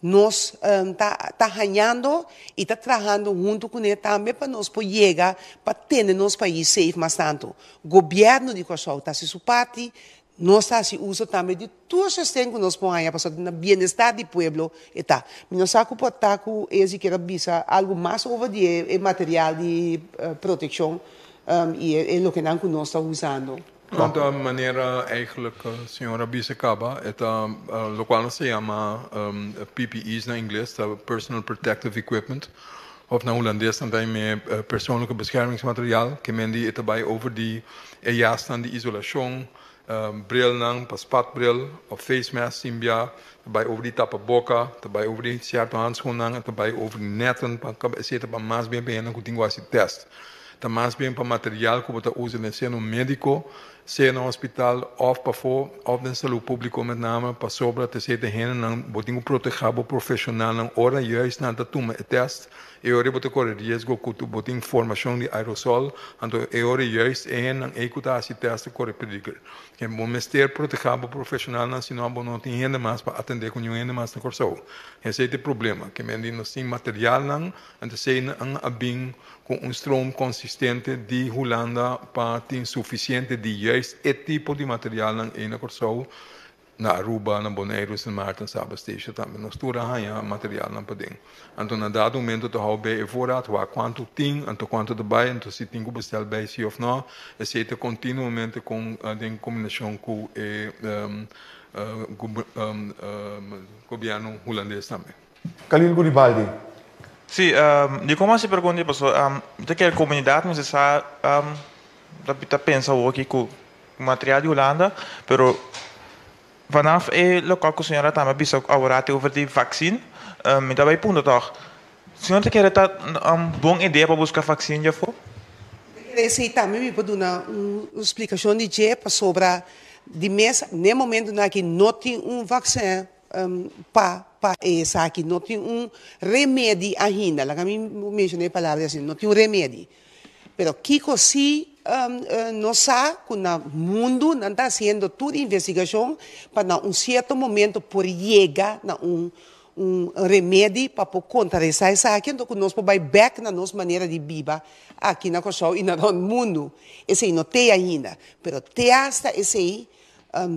nos ta ta hañando i ta trahando huntu kuné tambe pa nos por yega pa tene nos pais safe mas tantu. Gobièrnu di Kòrsou ta hasi su parti, nos ta hasi uso tambe di tur sosten ku nos por haña pasobra na bienestar di pueblo e ta. Mi no sa ku por ta ku Ezi kier a bisa algu mas over di e material di protekshon i e lokenan ku nos ta usando. No ta manera eigenlijk señor a bisa caba, e ta locual nos ta yama PPE's na ingles, ta Personal Protective Equipment, of na hulandes nan ta yam'e persoonlijke beschermingsmateriaal, ke men di e ta bay over di e jasnan di isolacion, brilnan pa spatbril of face mask sin bia, ta bay over di tapaboca, ta bay over di cierto handschoennan, ta bay over di netten pa esey ta pa mas bien pa hende cu tin cu haci test. Ta mas bien pa material ku bo ta usa den seno médiko, sea na hospital òf pafó òf den salú públiko met name pasobra ta esei ta hendenan bo tin ku protehá bo profeshonalnan ora juist nan ta tuma e tèst e ora bo ta kore riesgo ku bo tin formashon di aerosol anto e ora juist e hendenan ei ku ta hasi tèst ta kore peliger. Bo mester protehá bo profeshonalnan sino bo no tin hende mas pa atendé ku niun hende mas na Kòrsou. Esei ta e problema ke men di nos tin materialnan anto esei nan a bin Ku un stroom konsistente di Hulanda pa tin sufisiente di juist e tipo di materialnan ei na Kòrsou, na Aruba, na Boneiru, Sint Maarten, Saba Statia tambe. Nos tur a haña materialnan paden. Anto na dado momento ta hou bei e voorraad, wak kuantu tin, anto kuantu ta bai, anto si tin ku bestel bei si òf nò. Esei ta kontinuamente kon den kombinashon ku e gobièrnu hulandes tambe. Khalil Guribaldi. Sí, dikon mi hasi pregunta ei? Pasobra mi ta kere komunidat mester sa ta pensa awor aki ku material di Hulanda, pero vanaf e lokal ku señora tambe a bisa aworat over di vaksin, mi ta bai punta tòg, señor ta kere ta un bon idea pa buska vaksin djafó? Mi ta kere esei tambe mi por duna un splikashon di dje pasobra di mes n'e momentunan aki no tin un vaksin pa. pa esaki, no tin un remedi ainda, laga mi menshoná e palabra asina, no tin un remedi. Pero kiko si nos sa ku na mundu nan ta hasiendo tur investigashon pa na un sierto momento por yega na un un remedi pa por kontrarestá esaki, anto ku nos por bai bèk na nos manera di biba aki na Kòrsou i na rònt mundu. Esei no te ainda, pero te asta esei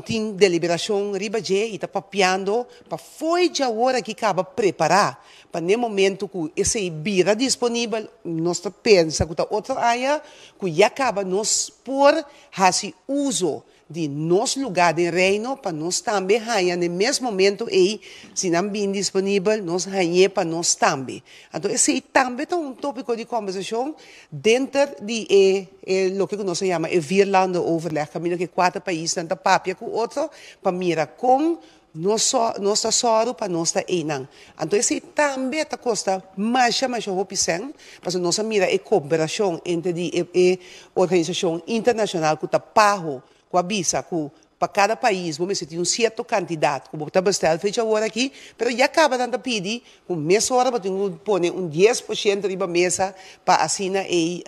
tin deliberashon riba dje i ta papiando pa fo'i djawor aki kaba prepará pa n'e momentu ku esei bira disponibel, nos ta pensa ku ta otro aña ku ya kaba nos por hasi uso di nos lugá den Reino pa nos tambe haña n'e mes momentu ei, si nan bin disponibel, nos hañ'é pa nos tambe. Anto esei tambe ta un tópiko di kòmbersashon denter di e e loke ku nos a yama e vierlandenoverleg, kaminda ku e kuater paisnan ta papia ku otro pa mira kon nos so nos ta sòru pa nos ta einan. Anto esei tambe ta kosta masha masha hopi sèn, pasobra nos a mira e kooperashon entre di e e organisashon internashonal ku ta PAHO ku a bisa ku pa kada pais bo mester tin un sierto kantidat ku bo ta bestel fecha awor aki, pero ya kaba nan ta pidi ku mesora bo tin ku pone un 10% riba mesa pa asina ei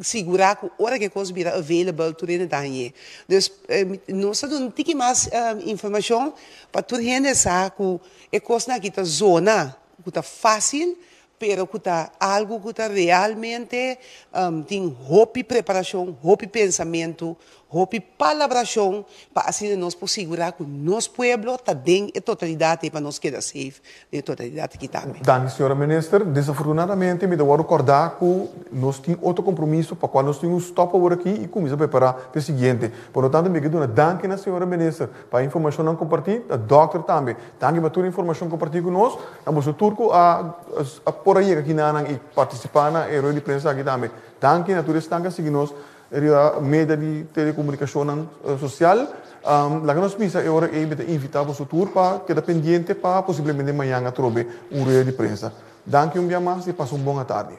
sigurá ku ora ku e kos bira available tur hende ta hañ'é. Dus nos ta duna un tiki mas informashon pa tur hende sa ku e kosnan aki ta zona ku ta fásil pero ku ta algu ku ta realmente tin hopi preparashon, hopi pensamentu, hopi palabrashon pa asina nos por sigurá ku nos pueblo ta den e totalidat ei pa nos keda safe den e totalidat aki tambe. Danki señora Minister. Desafortunadamente mi ta wòrdu kòrdá ku nos tin otro kompromiso pa kual nos tin un stòp awor aki i kuminsá prepará pa e siguiente. Por lo tanto mi ke duna danki na señora Minister Pa e informashonnan kompartí, ta dòkter tambe. Danki pa tur e informashon kompartí ku nos. Na boso tur ku a a por a yega kinanan i partisipá na e rueda di prensa aki tambe. Danki na tur esnan ku a sigui nos riba media di telekomunikashonnan sosial. Laga nos bisa e ora ei mi ta invitá boso tur pa keda pendiente pa posiblemente mañan atrobe un rueda di prensa. Danki un bia mas i pasa un bon atardi.